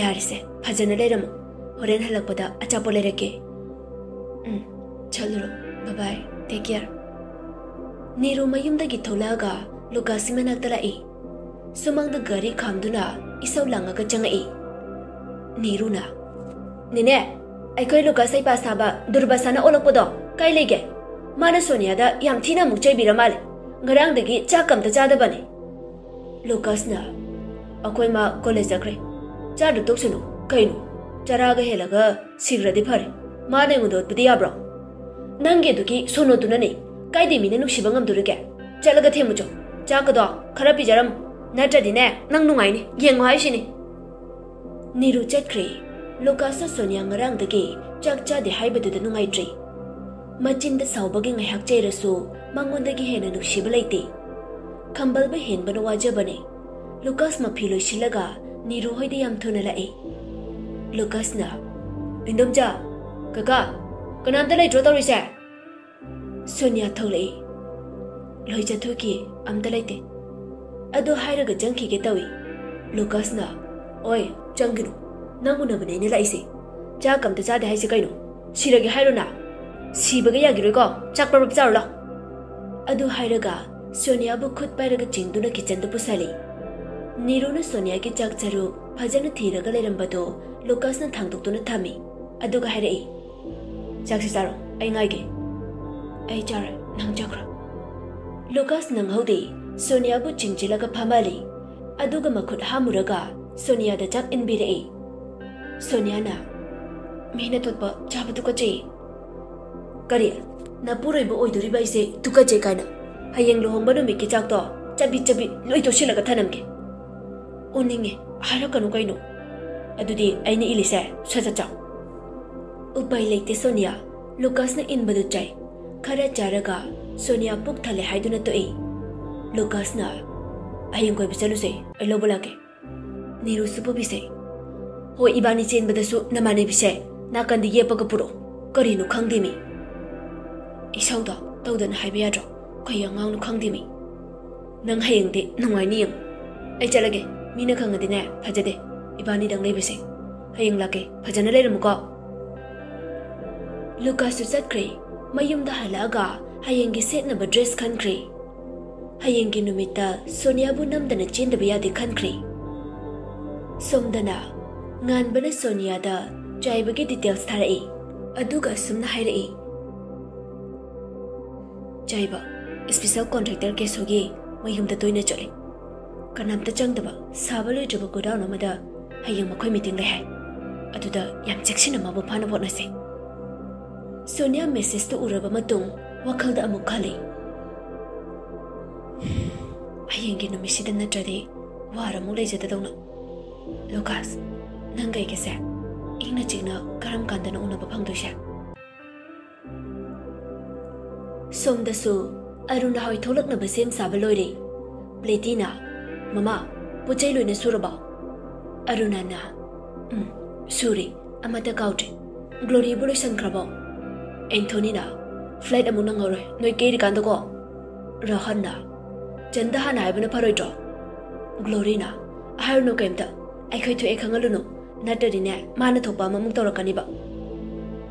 ꯌꯥꯔꯦꯁꯦ, ꯐꯖꯅ ꯂꯩꯔꯝꯃꯨ꯫ ꯍꯣꯔꯦꯟ ꯍꯜꯂꯛꯄꯗ ꯑꯆꯥꯄꯣꯠ ꯂꯩꯔꯛꯀꯦ꯫ ꯎꯝ, ꯆꯠꯂꯨꯔꯣ꯫ Bye bye, take care꯫ ꯅꯤꯔꯨ ꯃꯌꯨꯝꯗꯒꯤ ꯊꯣꯛꯂꯛꯑꯒ ꯂꯨꯀꯥꯁꯀꯤ ꯃꯅꯥꯛꯇ ꯂꯥꯛꯏ꯫ ꯁꯨꯃꯥꯡꯗ ꯒꯥꯔꯤ ꯈꯥꯝꯗꯨꯅ ꯏꯁꯧ ꯂꯥꯡꯉꯒ ꯆꯪꯉꯛꯏ꯫ ꯅꯤꯔꯨꯅ, "ꯅꯦꯅꯦ, ꯑꯩꯈꯣꯏ ꯂꯨꯀꯥꯁ ꯍꯩꯄꯥ ꯁꯥꯕ ꯗꯨꯔꯕꯥꯁꯥꯅ ꯑꯣꯜꯂꯛꯄꯗꯣ ꯀꯥꯏ ꯂꯩꯒꯦ? ꯃꯥꯅ ꯁꯣꯅꯤꯌꯥꯗ ꯌꯥꯝ ꯊꯤꯅ ꯑꯃꯨꯛ ꯆꯩꯕꯤꯔ ꯃꯥꯜꯂꯦ꯫ ꯉꯔꯥꯡꯗꯒꯤ ꯆꯥꯛ ꯑꯝꯇ ꯆꯥꯗꯕꯅꯦ꯫" ꯂꯨꯀꯥꯁꯅ, "ꯑꯩꯈꯣꯏ ꯃꯥ ꯀꯣꯂꯦꯖ ꯆꯠꯈ꯭ꯔꯦ꯫ ꯆꯥꯗ ꯇꯣꯛꯁꯅꯨ ꯀꯩꯅꯣ? ꯆꯔꯥꯒ ꯍꯦꯜꯂꯒ ꯁꯤꯈ꯭ꯔꯗꯤ ꯐꯔꯦ꯫ ꯃꯥꯅ ꯑꯩꯉꯣꯟꯗ ꯑꯣꯠꯄꯗꯤ ꯌꯥꯕ꯭ꯔꯣ? ꯅꯪꯒꯤ ꯑꯗꯨꯒꯤ ꯁꯣꯅꯣꯗꯨꯅꯅꯦ꯫ ꯀꯥꯏꯗꯩ ꯃꯤꯅ ꯅꯨꯡꯁꯤꯕ ꯉꯝꯗꯣꯔꯤꯒꯦ? ꯆꯠꯂꯒ ꯊꯦꯝꯃꯨꯆꯣ꯫ ꯆꯥꯛꯀꯗꯣ ꯈꯔ ꯄꯤꯖꯔꯝꯃꯨ꯫ ꯅꯠꯇ꯭ꯔꯗꯤꯅꯦ, ꯅꯪ ꯅꯨꯡꯉꯥꯏꯅꯤ꯫ ꯌꯦꯡꯉꯣ ꯍꯥꯏꯁꯤꯅꯤ꯫" ꯅꯤꯔꯨ ꯆꯠꯈ꯭ꯔꯦ꯫ ꯂꯨꯀꯥꯁꯅ ꯁꯣꯅꯤꯌꯥ ꯉꯔꯥꯡꯗꯒꯤ ꯆꯥꯛ ꯆꯥꯗꯦ ꯍꯥꯏꯕꯗꯨꯗ ꯅꯨꯡꯉꯥꯏꯇ꯭ꯔꯤ꯫ ꯃꯆꯤꯟꯗ ꯁꯥꯎꯕꯒꯤ ꯉꯥꯏꯍꯥꯛ ꯆꯩꯔꯁꯨ ꯃꯉꯣꯟꯗꯒꯤ ꯍꯦꯟꯅ ꯅꯨꯡꯁꯤꯕ ꯂꯩꯇꯦ꯫ ꯈꯝꯕꯜꯕ ꯍꯦꯟꯕꯅ ꯋꯥꯖꯕꯅꯦ꯫ ꯂꯨꯀꯥꯁ ꯃꯐꯤ ꯂꯣꯏꯁꯤꯜꯂꯒ ꯅꯤꯔꯨ ꯍꯣꯏꯗ ꯌꯥꯝ ꯊꯨꯅ ꯂꯥꯛꯏ꯫ ꯂꯨꯀꯥꯁꯅ, "ꯏꯟꯗꯣꯝꯆꯥ, ꯀꯀꯥ, ꯀꯅꯥꯝꯇ ꯂꯩꯇ꯭ꯔꯣ ꯇꯧꯔꯤꯁꯦ?" ꯁꯣꯅꯤꯌꯥ ꯊꯣꯛꯂꯛꯏ꯫ "ꯂꯣꯏ ꯆꯠꯊꯣꯛꯈꯤ, ꯑꯝꯇ ꯂꯩꯇꯦ꯫" ꯑꯗꯨ ꯍꯥꯏꯔꯒ ꯆꯪꯈꯤꯒꯦ ꯇꯧꯏ꯫ ꯂꯨꯀꯥꯁꯅ, "ꯑꯣꯏ, ꯆꯪꯒꯤꯅꯨ꯫ ꯅꯪ ꯎꯅꯕꯅꯦ ꯑꯩꯅ ꯂꯥꯛꯏꯁꯦ꯫ ꯆꯥꯛ ꯑꯝꯇ ꯆꯥꯗꯦ ꯍꯥꯏꯁꯦ ꯀꯩꯅꯣ? ꯁꯤꯔꯒꯦ ꯍꯥꯏꯔꯣ ꯅ? ꯁꯤꯕꯒ ꯌꯥꯒꯤꯔꯣꯏꯀꯣ꯫ ꯆꯥꯛ ꯄ꯭ꯔꯞ ꯄ꯭ꯔꯞ ꯆꯥꯔꯨ ꯂꯥꯎ꯫" ꯑꯗꯨ ꯍꯥꯏꯔꯒ ꯁꯣꯅꯤꯌꯥꯕꯨ ꯈꯨꯠ ꯄꯥꯏꯔꯒ ꯆꯤꯡꯗꯨꯅ ꯀꯤꯆꯟꯗ ꯄꯨꯁꯜꯂꯤ꯫ ꯅꯤꯔꯨꯅ ꯁꯣꯅꯤꯌꯥꯒꯤ ꯆꯥꯛ ꯆꯔꯨ ꯐꯖꯅ ꯊꯤꯔꯒ ꯂꯩꯔꯝꯕꯗꯨ ꯂꯨꯀꯥꯁꯅ ꯊꯥꯡꯗꯣꯛꯇꯨꯅ ꯊꯝꯃꯤ꯫ ꯑꯗꯨꯒ ꯍꯥꯏꯔꯛꯏ, "ꯆꯥꯛꯁꯤ ꯆꯥꯔꯣ, ꯑꯩ ꯉꯥꯏꯒꯦ꯫" "ꯑꯩ ꯆꯥꯔꯣꯏ, ꯅꯪ ꯆꯠꯈ꯭ꯔꯣ꯫" ꯂꯨꯀꯥꯁ ꯅꯪꯍꯧꯗꯦ, ꯁꯣꯅꯤꯌꯥꯕꯨ ꯆꯤꯡꯁꯤꯜꯂꯒ ꯐꯝꯍꯜꯂꯤ꯫ ꯑꯗꯨꯒ ꯃꯈꯨꯠ ꯍꯥꯝꯃꯨꯔꯒ ꯁꯣꯅꯤꯌꯥꯗ ꯆꯥꯛ ꯏꯟꯕꯤꯔꯛꯏ꯫ ꯁꯣꯅꯤꯌꯥꯅ, "ꯃꯤꯅ ꯇꯣꯠꯄ ꯆꯥꯕ ꯇꯨꯀꯠꯆꯩ꯫" "ꯀꯔꯤ? ꯅꯄꯨꯔꯣꯏꯕ ꯑꯣꯏꯗꯣꯔꯤꯕ ꯑꯩꯁꯦ ꯇꯨꯀꯠꯆꯩ ꯀꯥꯏꯅ? ꯍꯌꯦꯡ ꯂꯨꯍꯣꯡꯕ ꯅꯨꯃꯤꯠꯀꯤ ꯆꯥꯛꯇꯣ ꯆꯕꯤꯠ ꯆꯕꯤꯠ ꯂꯣꯏ ꯇꯣꯠꯁꯤꯜꯂꯒ ꯊꯅꯝꯒꯦ꯫" "ꯑꯣꯅꯤꯡꯉꯦ, ꯍꯥꯏꯔꯛꯀꯅꯨ ꯀꯩꯅꯣ꯫" "ꯑꯗꯨꯗꯤ ꯑꯩꯅ ꯏꯜꯂꯤꯁꯦ ꯁꯠ ꯁꯠ ꯆꯥꯎ꯫" ꯎꯄꯥꯏ ꯂꯩꯇꯦ ꯁꯣꯅꯤꯌꯥ, ꯂꯨꯀꯥꯁꯅ ꯏꯟꯕꯗꯨ ꯆꯥꯏ꯫ ꯈꯔ ꯆꯥꯔꯒ ꯁꯣꯅꯤꯌꯥ ꯄꯨꯛ ꯊꯜꯂꯦ ꯍꯥꯏꯗꯨꯅ ꯇꯣꯛꯏ꯫ ꯂꯨꯀꯥꯁꯅ, "ꯍꯌꯦꯡ ꯀꯣꯏꯕ ꯆꯠꯂꯨꯁꯦ, ꯑꯩ ꯂꯧꯕ ꯂꯥꯛꯀꯦ꯫" ꯅꯤꯔꯨꯁꯨ ꯄꯨꯕꯤꯁꯦ꯫ "ꯍꯣꯏ, ꯏꯕꯥꯅꯤ ꯆꯦꯟꯕꯗꯁꯨ ꯅꯃꯥꯟꯅꯕꯤꯁꯦ ꯅꯥꯀꯟꯗ ꯌꯦꯞꯄꯒ ꯄꯨꯔꯛꯑꯣ꯫ ꯀꯔꯤꯅꯣ ꯈꯪꯗꯦꯃꯤ꯫ ꯏꯁꯧꯗꯣ ꯇꯧꯗꯅ ꯍꯥꯏꯕ ꯌꯥꯗ꯭ꯔꯣ? ꯀꯩ ꯑꯉꯥꯡꯅꯣ ꯈꯪꯗꯦꯃꯤ꯫ ꯅꯪ ꯍꯌꯦꯡꯗꯤ ꯅꯨꯡꯉꯥꯏꯅꯤ ꯌꯦꯡꯉꯨ꯫ ꯑꯩ ꯆꯠꯂꯒꯦ꯫ ꯃꯤꯅ ꯈꯪꯉꯗꯤꯅꯦ ꯐꯖꯗꯦ ꯏꯕꯥꯅꯤꯗꯪ ꯂꯩꯕꯁꯦ꯫" ꯍꯌꯦꯡ ꯂꯥꯛꯀꯦ, ꯐꯖꯅ ꯂꯩꯔꯝꯃꯨꯀꯣ꯫ ꯂꯨꯀꯥꯁꯁꯨ ꯆꯠꯈ꯭ꯔꯦ꯫ ꯃꯌꯨꯝꯗ ꯍꯜꯂꯛꯑꯒ ꯍꯌꯦꯡꯒꯤ ꯁꯦꯠꯅꯕ ꯗ꯭ꯔꯦꯁ ꯈꯟꯈ꯭ꯔꯦ꯫ ꯍꯌꯦꯡꯒꯤ ꯅꯨꯃꯤꯠꯇ ꯁꯣꯅꯤꯌꯥꯕꯨ ꯅꯝꯗꯅ ꯆꯦꯟꯗꯕ ꯌꯥꯗꯦ ꯈꯟꯈ꯭ꯔꯦ꯫ ꯁꯣꯝꯗꯅ ꯉꯥꯟꯕꯅ ꯁꯣꯅꯤꯌꯥꯗ ꯆꯥꯏꯕꯒꯤ ꯗꯤꯇꯦꯜꯁ ꯊꯥꯔꯛꯏ꯫ ꯑꯗꯨꯒ ꯑꯁꯨꯝꯅ ꯍꯥꯏꯔꯛꯏ, ꯆꯥꯏꯕ, ꯏꯁꯄꯤꯁꯦꯜ ꯀꯣꯟꯇ꯭ꯔꯦꯛꯇꯔ ꯀꯦꯁꯣꯒꯤ ꯃꯌꯨꯝꯗ ꯇꯣꯏꯅ ꯆꯠꯂꯤ꯫ ꯀꯅꯥꯝꯇ ꯆꯪꯗꯕ, ꯁꯥꯕ ꯂꯣꯏꯗ꯭ꯔꯤꯕ ꯒꯣꯗꯥꯎꯟ ꯑꯃꯗ ꯍꯌꯦꯡ ꯃꯈꯣꯏ ꯃꯤꯇꯤꯡ ꯂꯩ ꯍꯥꯏ꯫ ꯑꯗꯨꯗ ꯌꯥꯝ ꯆꯦꯛꯁꯤꯟꯅ ꯃꯥꯕꯨ ꯐꯥꯅꯕ ꯍꯣꯠꯅꯁꯤ꯫ ꯁꯣꯅꯤꯌꯥ ꯃꯦꯁꯦꯖꯇꯨ ꯎꯔꯕ ꯃꯇꯨꯡ ꯋꯥꯈꯜꯗ ꯑꯃꯨꯛ ꯈꯜꯂꯤ, ꯍꯌꯦꯡꯒꯤ ꯅꯨꯃꯤꯠꯁꯤꯗ ꯅꯠꯇ꯭ꯔꯗꯤ ꯋꯥꯔ ꯑꯃꯨꯛ ꯂꯩꯖꯗꯗꯧꯅ꯫ ꯂꯨꯀꯥꯁ, ꯅꯪ ꯑꯩꯒꯁꯦ ꯏꯪꯅ ꯆꯤꯛꯅ ꯀꯔꯝ ꯀꯥꯟꯗꯅꯣ ꯎꯅꯕ ꯐꯪꯗꯣꯏꯁꯦ? ꯁꯣꯝꯗꯁꯨ ꯑꯔꯨꯅꯥ ꯍꯣꯏ ꯊꯣꯛꯂꯛꯅꯕ ꯁꯦꯝ ꯁꯥꯕ ꯂꯣꯏꯔꯦ꯫ ꯄ꯭ꯂꯦꯇꯤꯅ, "ꯃꯃꯥ, ꯄꯣꯠ ꯆꯩ ꯂꯣꯏꯅ ꯁꯨꯔꯕꯣ?" ꯑꯔꯨꯅꯥꯅ, "ꯎꯝ, ꯁꯨꯔꯦ, ꯑꯃꯠꯇ ꯀꯥꯎꯗ꯭ꯔꯦ꯫ ꯒ꯭ꯂꯣꯔꯤꯕꯨ ꯂꯣꯏꯁꯟꯈ꯭ꯔꯕꯣ?" ꯑꯦꯟꯊꯣꯅꯤꯅ, "ꯐ꯭ꯂꯥꯏꯠ ꯑꯃꯨꯛ ꯅꯪꯍꯧꯔꯣꯏ, ꯅꯣꯏ ꯀꯦꯔꯤꯀꯥꯟꯗꯀꯣ꯫" ꯔꯣꯍꯟꯅ, "ꯆꯟꯗ ꯍꯥꯟꯅ ꯍꯥꯏꯕꯅ ꯐꯔꯣꯏꯗ꯭ꯔꯣ?" ꯒ꯭ꯂꯣꯔꯤꯅ, "ꯍꯥꯏꯔꯨꯅꯨ ꯀꯩꯝꯇ, ꯑꯩꯈꯣꯏ ꯊꯣꯛꯑꯦ ꯈꯪꯍꯜꯂꯨꯅꯨ, ꯅꯠꯇ꯭ꯔꯗꯤꯅꯦ ꯃꯥꯅ ꯊꯣꯛꯄ ꯑꯃꯃꯨꯛ ꯇꯧꯔꯛꯀꯅꯤꯕ꯫"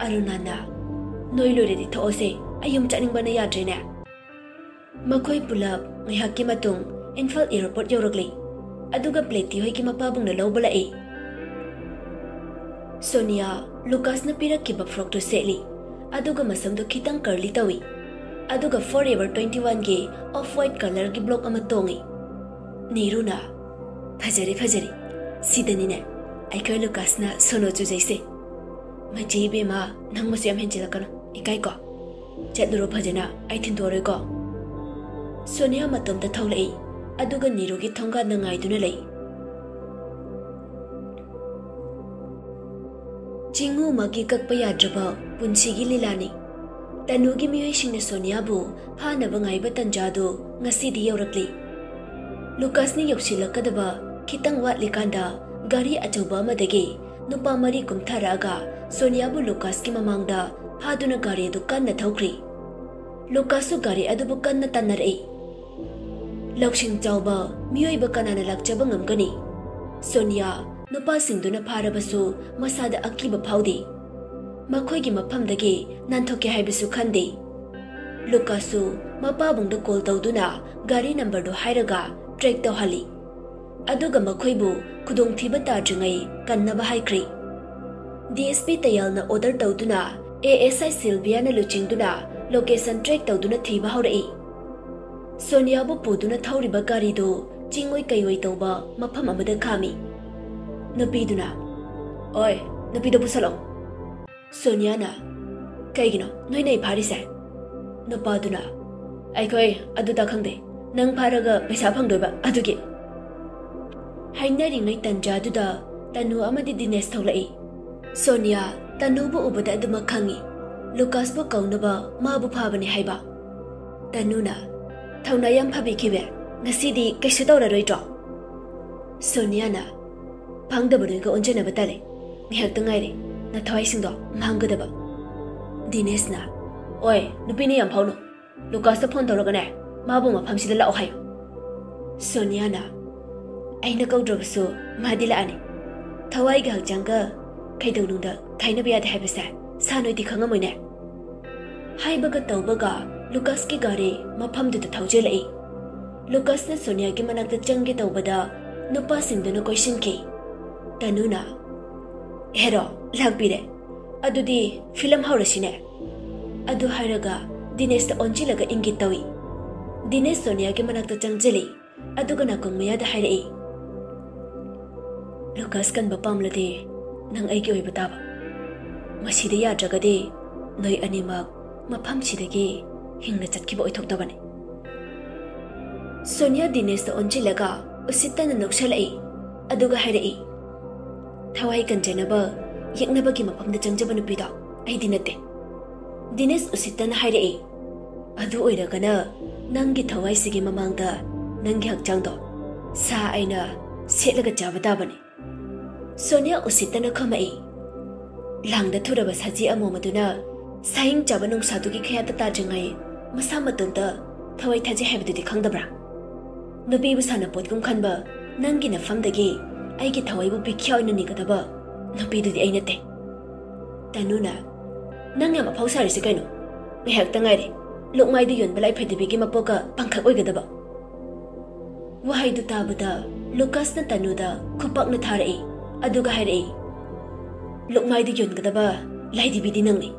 ꯑꯔꯨꯅꯥꯅ, "ꯅꯣꯏ ꯂꯣꯏꯔꯗꯤ ꯊꯣꯛꯑꯁꯦ, ꯑꯩ ꯌꯨꯝ ꯆꯠꯅꯤꯡꯕꯅ ꯌꯥꯗ꯭ꯔꯦꯅꯦ꯫" ꯃꯈꯣꯏ ꯄꯨꯂꯞ ꯉꯥꯏꯍꯥꯛꯀꯤ ꯃꯇꯨꯡ ꯏꯝꯐꯥꯜ ꯑꯦꯌꯔꯄꯣꯔꯠ ꯌꯧꯔꯛꯂꯤ꯫ ꯑꯗꯨꯒ ꯄ꯭ꯂꯦꯇꯤ ꯍꯣꯏꯒꯤ ꯃꯄꯥꯕꯨꯡꯅ ꯂꯧꯕ ꯂꯥꯛꯏ꯫ ꯁꯣꯅꯤꯌꯥ ꯂꯨꯀꯥꯁꯅ ꯄꯤꯔꯛꯈꯤꯕ ꯐ꯭ꯔꯣꯛꯇꯨ ꯁꯦꯠꯂꯤ, ꯑꯗꯨꯒ ꯃꯁꯝꯗꯨ ꯈꯤꯇꯪ ꯀꯔꯂꯤ ꯇꯧꯏ, ꯑꯗꯨꯒ ꯐꯣꯔ ꯑꯦꯚꯔ ꯇ꯭ꯋꯦꯟꯇꯤ ꯋꯥꯟꯒꯤ ꯑꯣꯐ ꯋꯥꯏꯠ ꯀꯂꯔꯒꯤ ꯕ꯭ꯂꯣꯛ ꯑꯃ ꯇꯣꯡꯏ꯫ ꯅꯤꯔꯨꯅ, "ꯐꯖꯔꯦ, ꯐꯖꯔꯦ꯫ ꯁꯤꯗꯅꯤꯅꯦ ꯑꯩꯈꯣꯏ ꯂꯨꯀꯥꯁꯅ ꯁꯣꯅꯣ ꯆꯨꯖꯩꯁꯦ꯫ ꯃꯩꯆꯤ ꯏꯕꯦꯝꯃ, ꯅꯪ ꯃꯁꯨ ꯌꯥꯝ ꯍꯦꯟꯖꯤꯜꯂꯛꯀꯅꯨ, ꯏꯀꯥꯏꯀꯣ꯫ ꯆꯠꯂꯨꯔꯣ ꯐꯖꯅ, ꯑꯩ ꯊꯤꯟꯗꯣꯔꯣꯏꯀꯣ꯫" ꯁꯣꯅꯤꯌꯥ ꯃꯇꯣꯝꯇ ꯊꯣꯛꯂꯛꯏ, ꯑꯗꯨꯒ ꯅꯤꯔꯨꯒꯤ ꯊꯣꯡꯒꯥꯟꯗ ꯉꯥꯏꯗꯨꯅ ꯂꯩ꯫ ꯆꯤꯡꯉꯨ ꯑꯃꯒꯤ ꯀꯛꯄ ꯌꯥꯗ꯭ꯔꯕ ꯄꯨꯟꯁꯤꯒꯤ ꯂꯤꯂꯥꯅꯤ꯫ ꯇꯅꯨꯒꯤ ꯃꯤꯑꯣꯏꯁꯤꯡꯅ ꯁꯣꯅꯤꯌꯥꯕꯨ ꯐꯥꯅꯕ ꯉꯥꯏꯕ ꯇꯟꯖꯥꯗꯨ ꯉꯁꯤꯗꯤ ꯌꯧꯔꯛꯂꯤ꯫ ꯂꯨꯀꯥꯁꯅ ꯌꯧꯁꯤꯜꯂꯛꯀꯗꯕ ꯈꯤꯇꯪ ꯋꯥꯠꯂꯤꯀꯥꯟꯗ ꯒꯥꯔꯤ ꯑꯆꯧꯕ ꯑꯃꯗꯒꯤ ꯅꯨꯄꯥ ꯃꯔꯤ ꯀꯨꯝꯊꯔꯛꯑꯒ ꯁꯣꯅꯤꯌꯥꯕꯨ ꯂꯨꯀꯥꯁꯀꯤ ꯃꯃꯥꯡꯗ ꯐꯥꯗꯨꯅ ꯒꯥꯔꯤ ꯑꯗꯨ ꯀꯟꯅ ꯊꯧꯈ꯭ꯔꯤ꯫ ꯂꯨꯀꯥꯁꯁꯨ ꯒꯥꯔꯤ ꯑꯗꯨꯕꯨ ꯀꯟꯅ ꯇꯥꯟꯅꯔꯛꯏ꯫ ꯂꯧꯁꯤꯡ ꯆꯥꯎꯕ ꯃꯤꯑꯣꯏꯕ ꯀꯅꯥꯅ ꯂꯥꯛꯆꯕ ꯉꯝꯒꯅꯤ? ꯁꯣꯅꯤꯌꯥ ꯅꯨꯄꯥꯁꯤꯡꯗꯨꯅ ꯐꯥꯔꯕꯁꯨ ꯃꯁꯥꯗ ꯑꯀꯤꯕ ꯐꯥꯎꯗꯦ꯫ ꯃꯈꯣꯏꯒꯤ ꯃꯐꯝꯗꯒꯤ ꯅꯥꯟꯊꯣꯛꯀꯦ ꯍꯥꯏꯕꯁꯨ ꯈꯟꯗꯦ꯫ ꯂꯨꯀꯥꯁꯁꯨ ꯃꯄꯥꯕꯨꯡꯗ ꯀꯣꯜ ꯇꯧꯗꯨꯅ ꯒꯥꯔꯤ ꯅꯝꯕꯔꯗꯨ ꯍꯥꯏꯔꯒ ꯇ꯭ꯔꯦꯛ ꯇꯧꯍꯜꯂꯤ꯫ ꯑꯗꯨꯒ ꯃꯈꯣꯏꯕꯨ ꯈꯨꯗꯣꯡꯊꯤꯕ ꯇꯥꯗ꯭ꯔꯤꯉꯩ ꯀꯟꯅꯕ ꯍꯥꯏꯈ꯭ꯔꯤ꯫ ꯗꯤ ꯑꯦꯁ ꯄꯤ ꯇꯌꯥꯜꯅ ꯑꯣꯔꯗꯔ ꯇꯧꯗꯨꯅ ꯑꯦ ꯑꯦꯁ ꯑꯥꯏ ꯁꯤꯜꯚꯤꯌꯥꯅ ꯂꯨꯆꯤꯡꯗꯨꯅ ꯂꯣꯀꯦꯁꯟ ꯇ꯭ꯔꯦꯛ ꯇꯧꯗꯨꯅ ꯊꯤꯕ ꯍꯧꯔꯛꯏ꯫ ꯁꯣꯅꯤꯌꯥꯕꯨ ꯄꯨꯗꯨꯅ ꯊꯧꯔꯤꯕ ꯒꯥꯔꯤꯗꯨ ꯆꯤꯡꯑꯣꯏ ꯀꯩꯑꯣꯏ ꯇꯧꯕ ꯃꯐꯝ ꯑꯃꯗ ꯈꯥꯝꯃꯤ꯫ ꯅꯨꯄꯤꯗꯨꯅ, "ꯑꯣꯏ, ꯅꯨꯄꯤꯗꯣ ꯄꯨꯁꯜꯂꯛꯑꯣ꯫" ꯁꯣꯅꯤꯌꯥꯅ, "ꯀꯩꯒꯤꯅꯣ ꯅꯣꯏꯅ ꯑꯩ ꯐꯥꯔꯤꯁꯦ?" ꯅꯨꯄꯥꯗꯨꯅ, "ꯑꯩꯈꯣꯏ ꯑꯗꯨꯗ ꯈꯪꯗꯦ, ꯅꯪ ꯐꯥꯔꯒ ꯄꯩꯁꯥ ꯐꯪꯗꯣꯏꯕ ꯑꯗꯨꯒꯤ꯫" ꯍꯥꯏꯅꯔꯤꯉꯩ ꯇꯟꯖꯥꯗꯨꯗ ꯇꯅꯨ ꯑꯃꯗꯤ ꯗꯤꯅꯦꯁ ꯊꯣꯛꯂꯛꯏ꯫ ꯁꯣꯅꯤꯌꯥ ꯇꯅꯨꯕꯨ ꯎꯕꯗ ꯑꯗꯨꯃꯛ ꯈꯪꯏ꯫ ꯂꯨꯀꯥꯁꯄꯨ ꯀꯧꯅꯕ ꯃꯥꯕꯨ ꯐꯥꯕꯅꯤ ꯍꯥꯏꯕ꯫ ꯇꯅꯨꯅ, "ꯊꯧꯅꯥ ꯌꯥꯝ ꯐꯕꯤꯈꯤꯕꯦ, ꯉꯁꯤꯗꯤ ꯀꯩꯁꯨ ꯇꯧꯔꯔꯣꯏꯗ꯭ꯔꯣ?" ꯁꯣꯅꯤꯌꯥꯅ, "ꯐꯪꯗꯕ ꯅꯣꯏꯒ ꯑꯣꯟꯖꯅꯕ ꯇꯜꯂꯦ꯫ ꯉꯥꯏꯍꯥꯛꯇ ꯉꯥꯏꯔꯦ ꯅꯊꯋꯥꯏꯁꯤꯡꯗꯣ ꯃꯥꯡꯒꯗꯕ꯫" ꯗꯤꯅꯦꯁꯅ, "ꯑꯣꯏ, ꯅꯨꯄꯤꯅ ꯌꯥꯝ ꯐꯥꯎꯅꯨ꯫ ꯂꯨꯀꯥꯁꯇ ꯐꯣꯟ ꯇꯧꯔꯒꯅꯦ, ꯃꯥꯕꯨ ꯃꯐꯝꯁꯤꯗ ꯂꯥꯛꯑꯣ ꯍꯥꯏꯌꯨ꯫" ꯁꯣꯅꯤꯌꯥꯅ, "ꯑꯩꯅ ꯀꯧꯗ꯭ꯔꯕꯁꯨ ꯃꯥꯗꯤ ꯂꯥꯛꯑꯅꯤ꯫ ꯊꯋꯥꯏꯒ ꯍꯛꯆꯥꯡꯒ ꯈꯩꯗꯧꯅꯨꯡꯗ ꯈꯥꯏꯅꯕ ꯌꯥꯗꯦ ꯍꯥꯏꯕꯁꯦ ꯁꯥ ꯅꯣꯏꯗꯤ ꯈꯪꯉꯝꯃꯣꯏꯅꯦ꯫" ꯍꯥꯏꯕꯒ ꯇꯧꯕꯒ ꯂꯨꯀꯥꯁꯀꯤ ꯒꯥꯔꯤ ꯃꯐꯝꯗꯨꯗ ꯊꯧꯖꯤꯜꯂꯛꯏ꯫ ꯂꯨꯀꯥꯁꯅ ꯁꯣꯅꯤꯌꯥꯒꯤ ꯃꯅꯥꯛꯇ ꯆꯪꯒꯦ ꯇꯧꯕꯗ ꯅꯨꯄꯥꯁꯤꯡꯗꯨꯅ ꯀꯣꯏꯁꯤꯟꯈꯤ꯫ ꯇꯅꯨꯅ, "ꯍꯦꯔꯣ, ꯂꯥꯛꯄꯤꯔꯦ꯫ ꯑꯗꯨꯗꯤ ꯐꯤꯂꯝ ꯍꯧꯔꯁꯤꯅꯦ꯫" ꯑꯗꯨ ꯍꯥꯏꯔꯒ ꯗꯤꯅꯦꯁꯇ ꯑꯣꯟꯁꯤꯜꯂꯒ ꯏꯪꯒꯤꯠ ꯇꯧꯏ꯫ ꯗꯤꯅꯦꯁ ꯁꯣꯅꯤꯌꯥꯒꯤ ꯃꯅꯥꯛꯇ ꯆꯪꯁꯤꯜꯂꯤ꯫ ꯑꯗꯨꯒ ꯅꯥꯀꯣꯡ ꯃꯌꯥꯗ ꯍꯥꯏꯔꯛꯏ, "ꯂꯨꯀꯥꯁ ꯀꯟꯕ ꯄꯥꯝꯂꯗꯤ ꯅꯪ ꯑꯩꯒꯤ ꯑꯣꯏꯕ ꯇꯥꯕ꯫ ꯃꯁꯤꯗ ꯌꯥꯗ꯭ꯔꯒꯗꯤ ꯅꯣꯏ ꯑꯅꯤꯃꯛ ꯃꯐꯝꯁꯤꯗꯒꯤ ꯍꯤꯡꯅ ꯆꯠꯈꯤꯕ ꯑꯣꯏꯊꯣꯛꯇꯕꯅꯤ꯫" ꯁꯣꯅꯤꯌꯥ ꯗꯤꯅꯦꯁꯇ ꯑꯣꯟꯁꯤꯜꯂꯒ ꯎꯁꯤꯠꯇꯅ ꯅꯣꯛꯁꯜꯂꯛꯏ꯫ ꯑꯗꯨꯒ ꯍꯥꯏꯔꯛꯏ, "ꯊꯋꯥꯏ ꯀꯟꯖꯅꯕ ꯌꯦꯛꯅꯕꯒꯤ ꯃꯐꯝꯗ ꯆꯪꯖꯕ ꯅꯨꯄꯤꯗꯣ ꯑꯩꯗꯤ ꯅꯠꯇꯦ꯫" ꯗꯤꯅꯦꯁ ꯎꯁꯤꯠꯇꯅ ꯍꯥꯏꯔꯛꯏ, "ꯑꯗꯨ ꯑꯣꯏꯔꯒꯅ ꯅꯪꯒꯤ ꯊꯋꯥꯏꯁꯤꯒꯤ ꯃꯃꯥꯡꯗ ꯅꯪꯒꯤ ꯍꯛꯆꯥꯡꯗꯣ ꯁꯥ ꯑꯩꯅ ꯁꯦꯠꯂꯒ ꯆꯥꯕ ꯇꯥꯕꯅꯤ꯫" ꯁꯣꯅꯤꯌꯥ ꯎꯁꯤꯠꯇꯅ ꯈꯨꯝꯃꯛꯏ, "ꯂꯥꯡꯗ ꯊꯨꯔꯕ ꯁꯖꯤ ꯑꯃꯣꯝ ꯑꯗꯨꯅ ꯁꯥꯍꯤꯡ ꯆꯥꯕ ꯅꯣꯡꯁꯥꯗꯨꯒꯤ ꯈꯌꯥꯠꯇ ꯇꯥꯗ꯭ꯔꯤꯉꯩ ꯃꯁꯥ ꯃꯇꯣꯝꯇ ꯊꯋꯥꯏ ꯊꯥꯖꯩ ꯍꯥꯏꯕꯗꯨꯗꯤ ꯈꯪꯗꯕ꯭ꯔꯥ? ꯅꯨꯄꯤꯕꯨ ꯁꯥꯟꯅꯄꯣꯠꯀꯨꯝ ꯈꯟꯕ ꯅꯪꯒꯤ ꯅꯐꯝꯗꯒꯤ ꯑꯩꯒꯤ ꯊꯋꯥꯏꯕꯨ ꯄꯤꯈ꯭ꯌꯥ ꯑꯣꯏꯅ ꯅꯤꯒꯗꯕ ꯅꯨꯄꯤꯗꯨꯗꯤ ꯑꯩ ꯅꯠꯇꯦ꯫ ꯇꯅꯨꯅ, "ꯅꯪ ꯌꯥꯝ ꯑꯐꯥꯎ ꯁꯥꯔꯤꯁꯦ ꯀꯩꯅꯣ? ꯉꯥꯏꯍꯥꯛꯇ ꯉꯥꯏꯔꯦ ꯂꯨꯛꯃꯥꯏꯗ ꯌꯣꯟꯕ ꯂꯥꯏꯐꯗꯤꯕꯤꯒꯤ ꯃꯄꯣꯛꯀ ꯄꯥꯡꯈꯛ ꯑꯣꯏꯒꯗꯕ?" ꯋꯥꯍꯩꯗꯨ ꯇꯥꯕꯗ ꯂꯨꯀꯥꯁꯅ ꯇꯅꯨꯗ ꯈꯨꯄꯥꯛꯅ ꯊꯥꯔꯛꯏ, ꯑꯗꯨꯒ ꯍꯥꯏꯔꯛꯏ, "ꯂꯨꯛꯃꯥꯏꯗ ꯌꯣꯟꯒꯗꯕ ꯂꯥꯏꯗꯤꯕꯤꯗꯤ ꯅꯪꯅꯤ,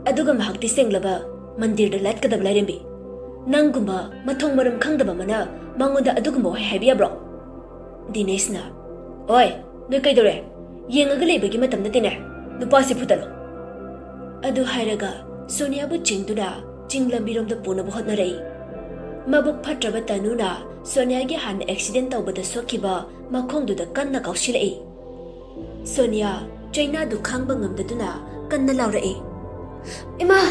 ꯑꯗꯨꯒ ꯃꯍꯥꯛꯇꯤ ꯁꯦꯡꯂꯕ ꯃꯟꯗꯤꯔꯗ ꯂꯥꯠꯀꯗꯕ ꯂꯥꯏꯔꯦꯝꯕꯤ꯫ ꯅꯪꯒꯨꯝꯕ ꯃꯊꯣꯡ ꯃꯔꯝ ꯈꯪꯗꯕ ꯑꯃꯅ ꯃꯉꯣꯟꯗ ꯑꯗꯨꯒꯨꯝꯕ ꯋꯥꯍꯩ ꯍꯥꯏꯕ ꯌꯥꯕ꯭ꯔꯣ?" ꯗꯤꯅꯦꯁꯅ, "ꯑꯣꯏ, ꯅꯣꯏ ꯀꯩꯗꯧꯔꯦ? ꯌꯦꯡꯉꯒ ꯂꯩꯕꯒꯤ ꯃꯇꯝ ꯅꯠꯇꯦꯅꯦ, ꯅꯨꯄꯥꯁꯤ ꯐꯨꯗꯠꯂꯣ!" ꯑꯗꯨ ꯍꯥꯏꯔꯒ ꯁꯣꯅꯤꯌꯥꯕꯨ ꯆꯤꯡꯗꯨꯅ ꯆꯤꯡ ꯂꯝꯕꯤꯔꯣꯝꯗ ꯄꯨꯅꯕ ꯍꯣꯠꯅꯔꯛꯏ꯫ ꯃꯕꯨꯛ ꯐꯠꯇ꯭ꯔꯕ ꯇꯅꯨꯅ ꯁꯣꯅꯤꯌꯥꯒꯤ ꯍꯥꯟꯅ ꯑꯦꯛꯁꯤꯗꯦꯟ ꯇꯧꯕꯗ ꯁꯣꯛꯈꯤꯕ ꯃꯈꯣꯡꯗꯨꯗ ꯀꯟꯅ ꯀꯥꯎꯁꯤꯜꯂꯛꯏ꯫ ꯁꯣꯅꯤꯌꯥ ꯆꯩꯅꯥꯗꯨ ꯈꯥꯡꯕ ꯉꯝꯗꯗꯨꯅ ꯀꯟꯅ ꯂꯥꯎꯔꯛꯏ, "ꯏꯃꯥ!"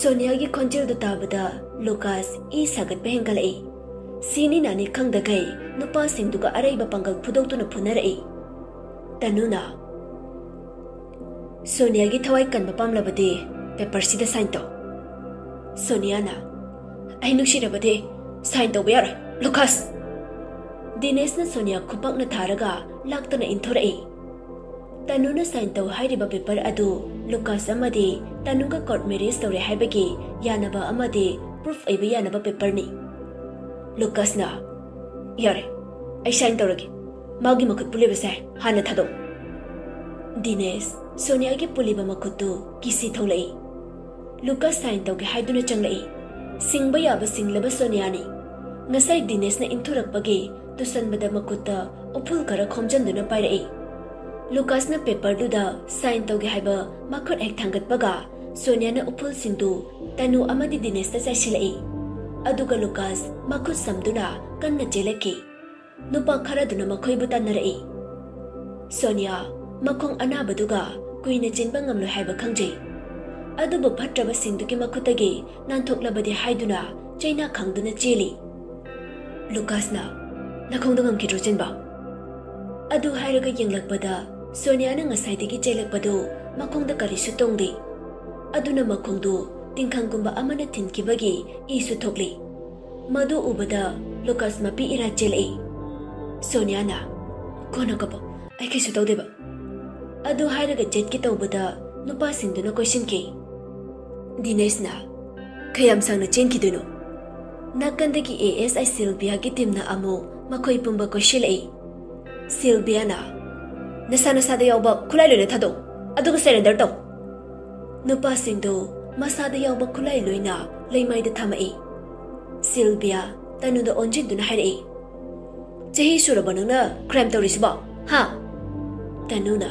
ꯁꯣꯅꯤꯌꯥꯒꯤ ꯈꯣꯟꯖꯦꯜꯗꯨ ꯇꯥꯕꯗ ꯂꯨꯀꯥꯁ ꯏ ꯁꯥꯒꯠꯄ ꯍꯦꯟꯒꯠꯂꯛꯏ꯫ ꯁꯤꯅꯤ ꯅꯥꯅꯤ ꯈꯪꯗꯈꯩ ꯅꯨꯄꯥꯁꯤꯡꯗꯨꯒ ꯑꯔꯩꯕ ꯄꯥꯡꯒꯜ ꯐꯨꯗꯣꯛꯇꯨꯅ ꯐꯨꯅꯔꯛꯏ꯫ ꯇꯅꯨꯅ, "ꯁꯣꯅꯤꯌꯥꯒꯤ ꯊꯋꯥꯏ ꯀꯟꯕ ꯄꯥꯝꯂꯕꯗꯤ ꯄꯦꯄꯔꯁꯤꯗ ꯁꯥꯏꯟ ꯇꯧ꯫" ꯁꯣꯅꯤꯌꯥꯅ, "ꯑꯩ ꯅꯨꯡꯁꯤꯔꯕꯗꯤ ꯁꯥꯏꯟ ꯇꯧꯕ ꯌꯥꯔꯣꯏ, ꯂꯨꯀꯥꯁ!" ꯗꯤꯅꯦꯁꯅ ꯁꯣꯅꯤꯌꯥ ꯈꯨꯄꯥꯛꯅ ꯊꯥꯔꯒ ꯂꯥꯛꯇꯅ ꯏꯟꯊꯣꯔꯛꯏ꯫ ꯇꯅꯨꯅ ꯁꯥꯏꯟ ꯇꯧ ꯍꯥꯏꯔꯤꯕ ꯄꯦꯄꯔ ꯑꯗꯨ ꯂꯨꯀꯥꯁ ꯑꯃꯗꯤ ꯇꯅꯨꯒ ꯀꯣꯔꯠ ꯃꯦꯔꯤꯖ ꯇꯧꯔꯦ ꯍꯥꯏꯕꯒꯤ ꯌꯥꯅꯕ ꯑꯃꯗꯤ ꯄ꯭ꯔꯨꯐ ꯑꯣꯏꯕ ꯌꯥꯅꯕ ꯄꯦꯄꯔꯅꯤ꯫ ꯂꯨꯀꯥꯁꯅ, "ꯌꯥꯔꯦ, ꯑꯩ ꯁꯥꯏꯟ ꯇꯧꯔꯒꯦ꯫ ꯃꯥꯒꯤ ꯃꯈꯨꯠ ꯄꯨꯜꯂꯤꯕꯁꯦ ꯍꯥꯟꯅ ꯊꯥꯗꯣꯛꯎ꯫" ꯗꯤꯅꯦꯁ ꯁꯣꯅꯤꯌꯥꯒꯤ ꯄꯨꯜꯂꯤꯕ ꯃꯈꯨꯠꯇꯨ ꯀꯤꯁꯤ ꯊꯣꯛꯂꯛꯏ꯫ ꯂꯨꯀꯥꯁ ꯁꯥꯏꯟ ꯇꯧꯒꯦ ꯍꯥꯏꯗꯨꯅ ꯆꯪꯂꯛꯏ꯫ ꯁꯤꯡꯕ ꯌꯥꯕ ꯁꯤꯡꯂꯕ ꯁꯣꯅꯤꯌꯥꯅꯤ꯫ ꯉꯁꯥꯏ ꯗꯤꯅꯦꯁꯅ ꯏꯟꯊꯣꯔꯛꯄꯒꯤ ꯇꯨꯁꯟꯕꯗ ꯃꯈꯨꯠꯇ ꯎꯐꯨꯜ ꯈꯔ ꯈꯣꯝꯖꯟꯗꯨꯅ ꯄꯥꯏꯔꯛꯏ꯫ ꯂꯨꯀꯥꯁꯅ ꯄꯦꯄꯔꯗꯨꯗ ꯁꯥꯏꯟ ꯇꯧꯒꯦ ꯍꯥꯏꯕ ꯃꯈꯨꯠ ꯍꯦꯛ ꯊꯥꯡꯒꯠꯄꯒ ꯁꯣꯅꯤꯌꯥꯅ ꯎꯐꯨꯜꯁꯤꯡꯗꯨ ꯇꯅꯨ ꯑꯃꯗꯤ ꯗꯤꯅꯦꯁꯇ ꯆꯥꯏꯁꯤꯜꯂꯛꯏ꯫ ꯑꯗꯨꯒ ꯂꯨꯀꯥꯁ ꯃꯈꯨꯠ ꯁꯝꯗꯨꯅ ꯀꯟꯅ ꯆꯦꯜꯂꯛꯈꯤ꯫ ꯅꯨꯄꯥ ꯈꯔꯗꯨꯅ ꯃꯈꯣꯏꯕꯨ ꯇꯥꯟꯅꯔꯛꯏ꯫ ꯁꯣꯅꯤꯌꯥ ꯃꯈꯣꯡ ꯑꯅꯥꯕꯗꯨꯒ ꯀꯨꯏꯅ ꯆꯦꯟꯕ ꯉꯝꯂꯣꯏ ꯍꯥꯏꯕ ꯈꯪꯖꯩ, ꯑꯗꯨꯕꯨ ꯐꯠꯇ꯭ꯔꯕꯁꯤꯡꯗꯨꯒꯤ ꯃꯈꯨꯠꯇꯒꯤ ꯅꯥꯟꯊꯣꯛꯂꯕꯗꯤ ꯍꯥꯏꯗꯨꯅ ꯆꯩꯅꯥ ꯈꯪꯗꯨꯅ ꯆꯦꯜꯂꯤ꯫ ꯂꯨꯀꯥꯁꯅ, "ꯅꯈꯣꯡꯗꯣ ꯉꯝꯈꯤꯗ꯭ꯔꯣ ꯆꯦꯟꯕ?" ꯑꯗꯨ ꯍꯥꯏꯔꯒ ꯌꯦꯡꯂꯛꯄꯗ ꯁꯣꯅꯤꯌꯥꯅ ꯉꯁꯥꯏꯗꯒꯤ ꯆꯦꯜꯂꯛꯄꯗꯨ ꯃꯈꯣꯡꯗ ꯀꯔꯤꯁꯨ ꯇꯣꯡꯗꯦ꯫ ꯑꯗꯨꯅ ꯃꯈꯣꯡꯗꯨ ꯇꯤꯡꯈꯪꯒꯨꯝꯕ ꯑꯃꯅ ꯊꯤꯟꯈꯤꯕꯒꯤ ꯏꯁꯨ ꯊꯣꯛꯂꯤ꯫ ꯃꯗꯨ ꯎꯕꯗ ꯂꯨꯀꯥꯁ ꯃꯄꯤ ꯏꯔꯥ ꯆꯦꯜꯂꯛꯏ꯫ ꯁꯣꯅꯤꯌꯥꯅ, "ꯀꯣꯟꯅ ꯀꯞꯄꯣ, ꯑꯩ ꯀꯩꯁꯨ ꯇꯧꯗꯦꯕ"꯫ ꯑꯗꯨ ꯍꯥꯏꯔꯒ ꯆꯠꯀꯦ ꯇꯧꯕꯗ ꯅꯨꯄꯥꯁꯤꯡꯗꯨꯅ ꯀꯣꯏꯁꯤꯟꯈꯤ꯫ ꯗꯤꯅꯦꯁꯅ, "ꯀꯌꯥꯝ ꯁꯥꯡꯅ ꯆꯦꯟꯈꯤꯗꯣꯏꯅꯣ?" ꯅꯥꯀꯟꯗꯒꯤ ꯑꯦ ꯑꯦꯁ ꯑꯥꯏ ꯁꯤꯜꯕꯤꯌꯥꯒꯤ ꯇꯤꯝꯅ ꯑꯃꯨꯛ ꯃꯈꯣꯏ ꯄꯨꯝꯕ ꯀꯣꯏꯁꯤꯜꯂꯛꯏ꯫ ꯁꯤꯜꯕꯤꯌꯥꯅ, "ꯅꯁꯥ ꯅꯁꯥꯗ ꯌꯥꯎꯕ ꯈꯨꯠꯂꯥꯏ ꯂꯣꯏꯅ ꯊꯥꯗꯣꯛꯎ, ꯑꯗꯨꯒ ꯁꯔꯦꯟꯗꯔ ꯇꯧ"꯫ ꯅꯨꯄꯥꯁꯤꯡꯗꯨ ꯃꯁꯥꯗ ꯌꯥꯎꯕ ꯈꯨꯠꯂꯥꯏ ꯂꯣꯏꯅ ꯂꯩꯃꯥꯏꯗ ꯊꯝꯃꯛꯏ꯫ ꯁꯤꯜꯕꯤꯌꯥ ꯇꯅꯨꯗ ꯑꯣꯟꯁꯤꯟꯗꯨꯅ ꯍꯥꯏꯔꯛꯏ, "ꯆꯍꯤ ꯁꯨꯔꯕ ꯅꯪꯅ ꯀ꯭ꯔꯥꯏꯝ ꯇꯧꯔꯤꯁꯤꯕꯣ? ꯍꯥ?" ꯇꯅꯨꯅ,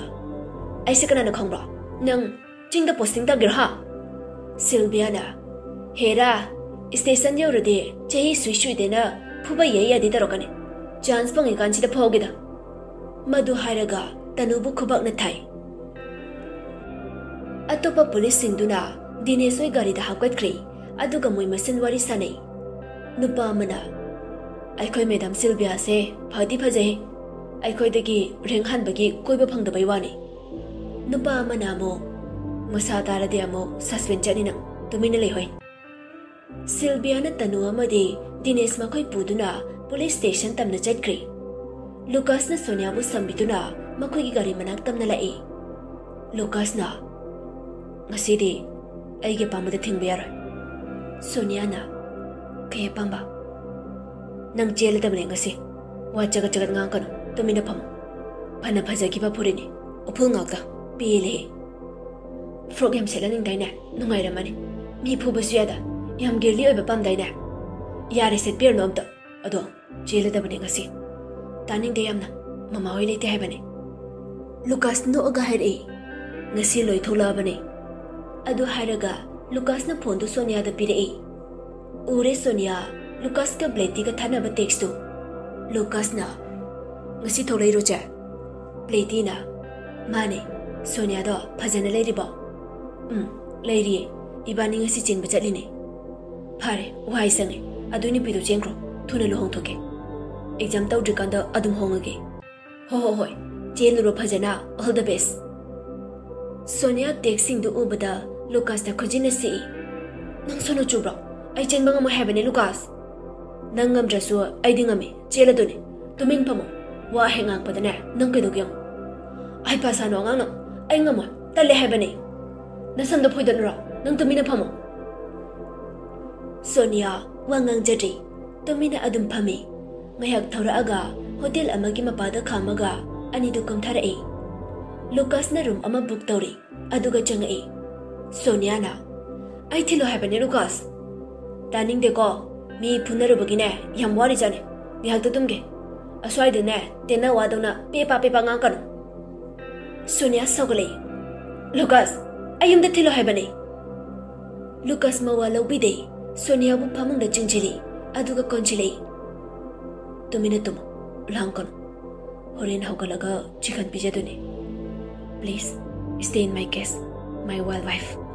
"ꯑꯩꯁꯦ ꯀꯅꯥꯅ ꯈꯪꯕ꯭ꯔꯣ? ꯅꯪ ꯆꯤꯡꯗ ꯄꯣꯁꯇꯤꯡ ꯇꯥꯒꯦꯔꯣ, ꯍꯥ?" ꯁꯤꯜꯕꯤꯌꯥꯅ, "ꯍꯦꯔꯥ, ꯁ꯭ꯇꯦꯁꯟ ꯌꯧꯔꯗꯤ ꯆꯍꯤ ꯁꯨꯏ ꯁꯨꯏꯗꯦꯅ ꯐꯨꯕ ꯌꯥꯏ ꯌꯥꯗꯦ ꯇꯧꯔꯛꯀꯅꯤ꯫ ꯆꯥꯟꯁ ꯐꯪꯉꯤꯀꯥꯟꯁꯤꯗ ꯐꯥꯎꯒꯦꯗ"꯫ ꯃꯗꯨ ꯍꯥꯏꯔꯒ ꯇꯅꯨꯕꯨ ꯈꯨꯕꯥꯛꯅ ꯊꯥꯏ꯫ ꯑꯇꯣꯞꯄ ꯄꯨꯂꯤꯁꯁꯤꯡꯗꯨꯅ ꯗꯤꯅꯦꯁ ꯍꯣꯏ ꯒꯥꯔꯤꯗ ꯍꯥꯞꯀꯠꯈ꯭ꯔꯦ, ꯑꯗꯨꯒ ꯃꯣꯏ ꯃꯁꯦꯟ ꯋꯥꯔꯤ ꯁꯥꯅꯩ꯫ ꯅꯨꯄꯥ ꯑꯃꯅ, "ꯑꯩꯈꯣꯏ ꯃꯦꯗꯥꯝ ꯁꯤꯜꯕꯤꯌꯥꯁꯦ ꯐꯗꯤ ꯐꯖꯩ, ꯑꯩꯈꯣꯏꯗꯒꯤ ꯔꯦꯡ ꯍꯟꯕꯒꯤ ꯀꯣꯏꯕ ꯐꯪꯗꯕꯩ ꯋꯥꯅꯤ"꯫ ꯅꯨꯄꯥ ꯑꯃꯅ ꯑꯃꯨꯛ, "ꯃꯁꯥ ꯇꯥꯔꯗꯤ ꯑꯃꯨꯛ ꯁꯁꯄꯦꯟ ꯆꯠꯅꯤ ꯅꯪ, ꯇꯨꯃꯤꯟꯅ ꯂꯩꯍꯣꯏ"꯫ ꯁꯤꯜꯕꯤꯌꯥꯅ ꯇꯅꯨ ꯑꯃꯗꯤ ꯗꯤꯅꯦꯁ ꯃꯈꯣꯏ ꯄꯨꯗꯨꯅ ꯄꯨꯂꯤꯁ ꯁ꯭ꯇꯦꯁꯟ ꯇꯝꯅ ꯆꯠꯈ꯭ꯔꯦ꯫ ꯂꯨꯀꯥꯁꯅ ꯁꯣꯅꯤꯌꯥꯕꯨ ꯁꯝꯕꯤꯗꯨꯅ ꯃꯈꯣꯏꯒꯤ ꯒꯥꯔꯤ ꯃꯅꯥꯛ ꯇꯝꯅ ꯂꯥꯛꯏ꯫ ꯂꯨꯀꯥꯁꯅ, "ꯉꯁꯤꯗꯤ ꯑꯩꯒꯤ ꯑꯄꯥꯝꯕꯗ ꯊꯤꯡꯕ ꯌꯥꯔꯣꯏ"꯫ ꯁꯣꯅꯤꯌꯥꯅ, "ꯀꯩ ꯑꯄꯥꯝꯕ?" "ꯅꯪ ꯆꯦꯜꯂꯗꯕꯅꯦ ꯉꯁꯤ꯫ ꯋꯥ ꯆꯒꯠ ꯆꯒꯠ ꯉꯥꯡꯉꯛꯀꯅꯨ, ꯇꯨꯃꯤꯟꯅ ꯐꯝꯃꯨ꯫ ꯐꯅ ꯐꯖꯈꯤꯕ ꯐꯨꯔꯤꯠꯅꯤ, ꯎꯐꯨꯜ ꯉꯥꯛꯇ꯫ ꯄꯦꯜꯂꯦꯍꯦ꯫ ꯐ꯭ꯔꯣꯛ ꯌꯥꯝ ꯁꯦꯠꯍꯟꯅꯤꯡꯗꯥꯏꯅꯦ? ꯅꯨꯡꯉꯥꯏꯔꯝꯃꯅꯤ꯫ ꯃꯤ ꯐꯨꯕꯁꯨ ꯌꯥꯗ, ꯌꯥꯝ ꯒꯤꯔꯂꯤ ꯑꯣꯏꯕ ꯄꯥꯝꯗꯥꯏꯅꯦ? ꯌꯥꯔꯦ, ꯁꯦꯠꯄꯤꯔꯅꯨ ꯑꯝꯇ꯫ ꯑꯗꯣ ꯆꯦꯜꯂꯗꯕꯅꯦ ꯉꯁꯤ꯫ ꯇꯥꯅꯤꯡꯗꯦ ꯌꯥꯝꯅ꯫ ꯃꯃꯥ ꯍꯣꯏ ꯂꯩꯇꯦ ꯍꯥꯏꯕꯅꯦ"꯫ ꯂꯨꯀꯥꯁ ꯅꯣꯛꯑꯒ ꯍꯥꯏꯔꯛꯏ, "ꯉꯁꯤ ꯂꯣꯏ ꯊꯣꯛꯂꯛꯑꯕꯅꯦ"꯫ ꯑꯗꯨ ꯍꯥꯏꯔꯒ ꯂꯨꯀꯥꯁꯅ ꯐꯣꯟꯗꯨ ꯁꯣꯅꯤꯌꯥꯗ ꯄꯤꯔꯛꯏ꯫ ꯎꯔꯦ ꯁꯣꯅꯤꯌꯥ, ꯂꯨꯀꯥꯁꯀ ꯕ꯭ꯂꯦꯇꯤꯒ ꯊꯥꯅꯕ ꯇꯦꯛꯁꯇꯨ꯫ ꯂꯨꯀꯥꯁꯅ, "ꯉꯁꯤ ꯊꯣꯛꯂꯛꯏꯔꯣ, ꯆꯦ?" ꯕ꯭ꯂꯦꯇꯤꯅ, "ꯃꯥꯅꯦ꯫ ꯁꯣꯅꯤꯌꯥꯗꯣ ꯐꯖꯅ ꯂꯩꯔꯤꯕꯣ?" "ꯎꯝ, ꯂꯩꯔꯤꯌꯦ꯫ ꯏꯕꯥꯅꯤ ꯉꯁꯤ ꯆꯦꯟꯕ ꯆꯠꯂꯤꯅꯦ"꯫ "ꯐꯔꯦ, ꯋꯥꯏ ꯁꯪꯉꯦ꯫ ꯑꯗꯨ ꯅꯨꯄꯤꯗꯣ ꯆꯦꯟꯈ꯭ꯔꯣ꯫ ꯊꯨꯅ ꯂꯨꯍꯣꯡꯊꯣꯛꯀꯦ꯫ ꯑꯦꯛꯖꯥꯝ ꯇꯧꯗ꯭ꯔꯤꯀꯥꯟꯗ ꯑꯗꯨꯝ ꯍꯣꯡꯉꯒꯦ"꯫ "ꯍꯣ ꯍꯣ ꯍꯣꯏ꯫ ꯆꯦꯜꯂꯨꯔꯣ ꯐꯖꯅ꯫ All the best"꯫ ꯁꯣꯅꯤꯌꯥ ꯇꯦꯛꯁꯁꯤꯡꯗꯨ ꯎꯕꯗ ꯂꯨꯀꯥꯁꯇ ꯈꯨꯖꯤꯟꯅ ꯁꯤꯛꯏ꯫ "ꯅꯪ ꯁꯣꯅꯣ ꯆꯨꯕ꯭ꯔꯣ? ꯑꯩ ꯆꯦꯟꯕ ꯉꯝꯃꯣꯏ ꯍꯥꯏꯕꯅꯦ, ꯂꯨꯀꯥꯁ"꯫ "ꯅꯪ ꯉꯝꯗ꯭ꯔꯁꯨ ꯑꯩꯗꯤ ꯉꯝꯃꯤ꯫ ꯆꯦꯜꯂꯗꯨꯅꯤ꯫ ꯇꯨꯃꯤꯟ ꯐꯝꯃꯣ꯫ ꯋꯥ ꯍꯦꯛ ꯉꯥꯡꯉꯛꯄꯗꯅꯦ, ꯅꯪ ꯀꯩꯗꯧꯒꯦ ꯌꯦꯡꯉꯣ꯫ ꯍꯩꯄꯥ ꯁꯥꯅꯣ ꯑꯉꯥꯡꯅ꯫ ꯑꯩ ꯉꯝꯃꯣꯏ꯫ ꯇꯜꯂꯦ ꯍꯥꯏꯕꯅꯦ꯫ ꯅꯁꯝꯗꯣ ꯐꯣꯏꯗꯠꯂꯨꯔꯣ꯫ ꯅꯪ ꯇꯨꯃꯤꯟꯅ ꯐꯝꯃꯣ꯫ ꯁꯣꯅꯤꯌꯥ ꯋꯥ ꯉꯥꯡꯖꯗ꯭ꯔꯦ꯫ ꯇꯨꯃꯤꯟꯅ ꯑꯗꯨꯝ ꯐꯝꯃꯤ꯫ ꯉꯥꯏꯍꯥꯛ ꯊꯧꯔꯛꯑꯒ ꯍꯣꯇꯦꯜ ꯑꯃꯒꯤ ꯃꯄꯥꯗ ꯈꯥꯝꯃꯒ ꯑꯅꯤꯗꯨ ꯀꯨꯝꯊꯔꯛꯏ꯫ ꯂꯨꯀꯥꯁꯅ ꯔꯨꯝ ꯑꯃ ꯕꯨꯛ ꯇꯧꯔꯤ꯫ ꯑꯗꯨꯒ ꯆꯪꯉꯛꯏ꯫ ꯁꯣꯅꯤꯌꯥꯅ, "ꯑꯩ ꯊꯤꯜꯂꯣ ꯍꯥꯏꯕꯅꯦ, ꯂꯨꯀꯥꯁ!" "ꯇꯥꯅꯤꯡꯗꯦꯀꯣ꯫ ꯃꯤ ꯐꯨꯅꯔꯨꯕꯒꯤꯅꯦ, ꯌꯥꯝ ꯋꯥꯔꯤꯖꯥꯠꯅꯤ꯫ ꯉꯥꯏꯍꯥꯛꯇ ꯇꯨꯝꯒꯦ꯫ ꯑꯁ꯭ꯋꯥꯏꯗꯅꯦ, ꯇꯦꯟꯅ ꯋꯥꯗꯧꯅ ꯄꯦꯄꯥ ꯄꯦꯄꯥ ꯉꯥꯡꯀꯅꯨ꯫" ꯁꯣꯅꯤꯌꯥ ꯁꯥꯎꯒꯠꯂꯛꯏ꯫ "ꯂꯨꯀꯥꯁ, ꯑꯩ ꯌꯨꯝꯗ ꯊꯤꯜꯂꯣ ꯍꯥꯏꯕꯅꯦ!" ꯂꯨꯀꯥꯁ ꯃꯋꯥ ꯂꯧꯕꯤꯗꯦ꯫ ꯁꯣꯅꯤꯌꯥꯕꯨ ꯐꯃꯨꯡꯗ ꯆꯤꯡꯁꯤꯜꯂꯤ꯫ ꯑꯗꯨꯒ ꯀꯣꯟꯁꯤꯜꯂꯛꯏ꯫ "ꯇꯨꯃꯤꯟꯅ ꯇꯨꯝꯃꯨ꯫ ꯂꯥꯡꯒꯅꯨ꯫ ꯍꯣꯔꯦꯟ ꯍꯧꯒꯠꯂꯒ ꯆꯤꯛꯍꯟ ꯄꯤꯖꯗꯣꯏꯅꯤ꯫ Please, stay in my case, my wild wife꯫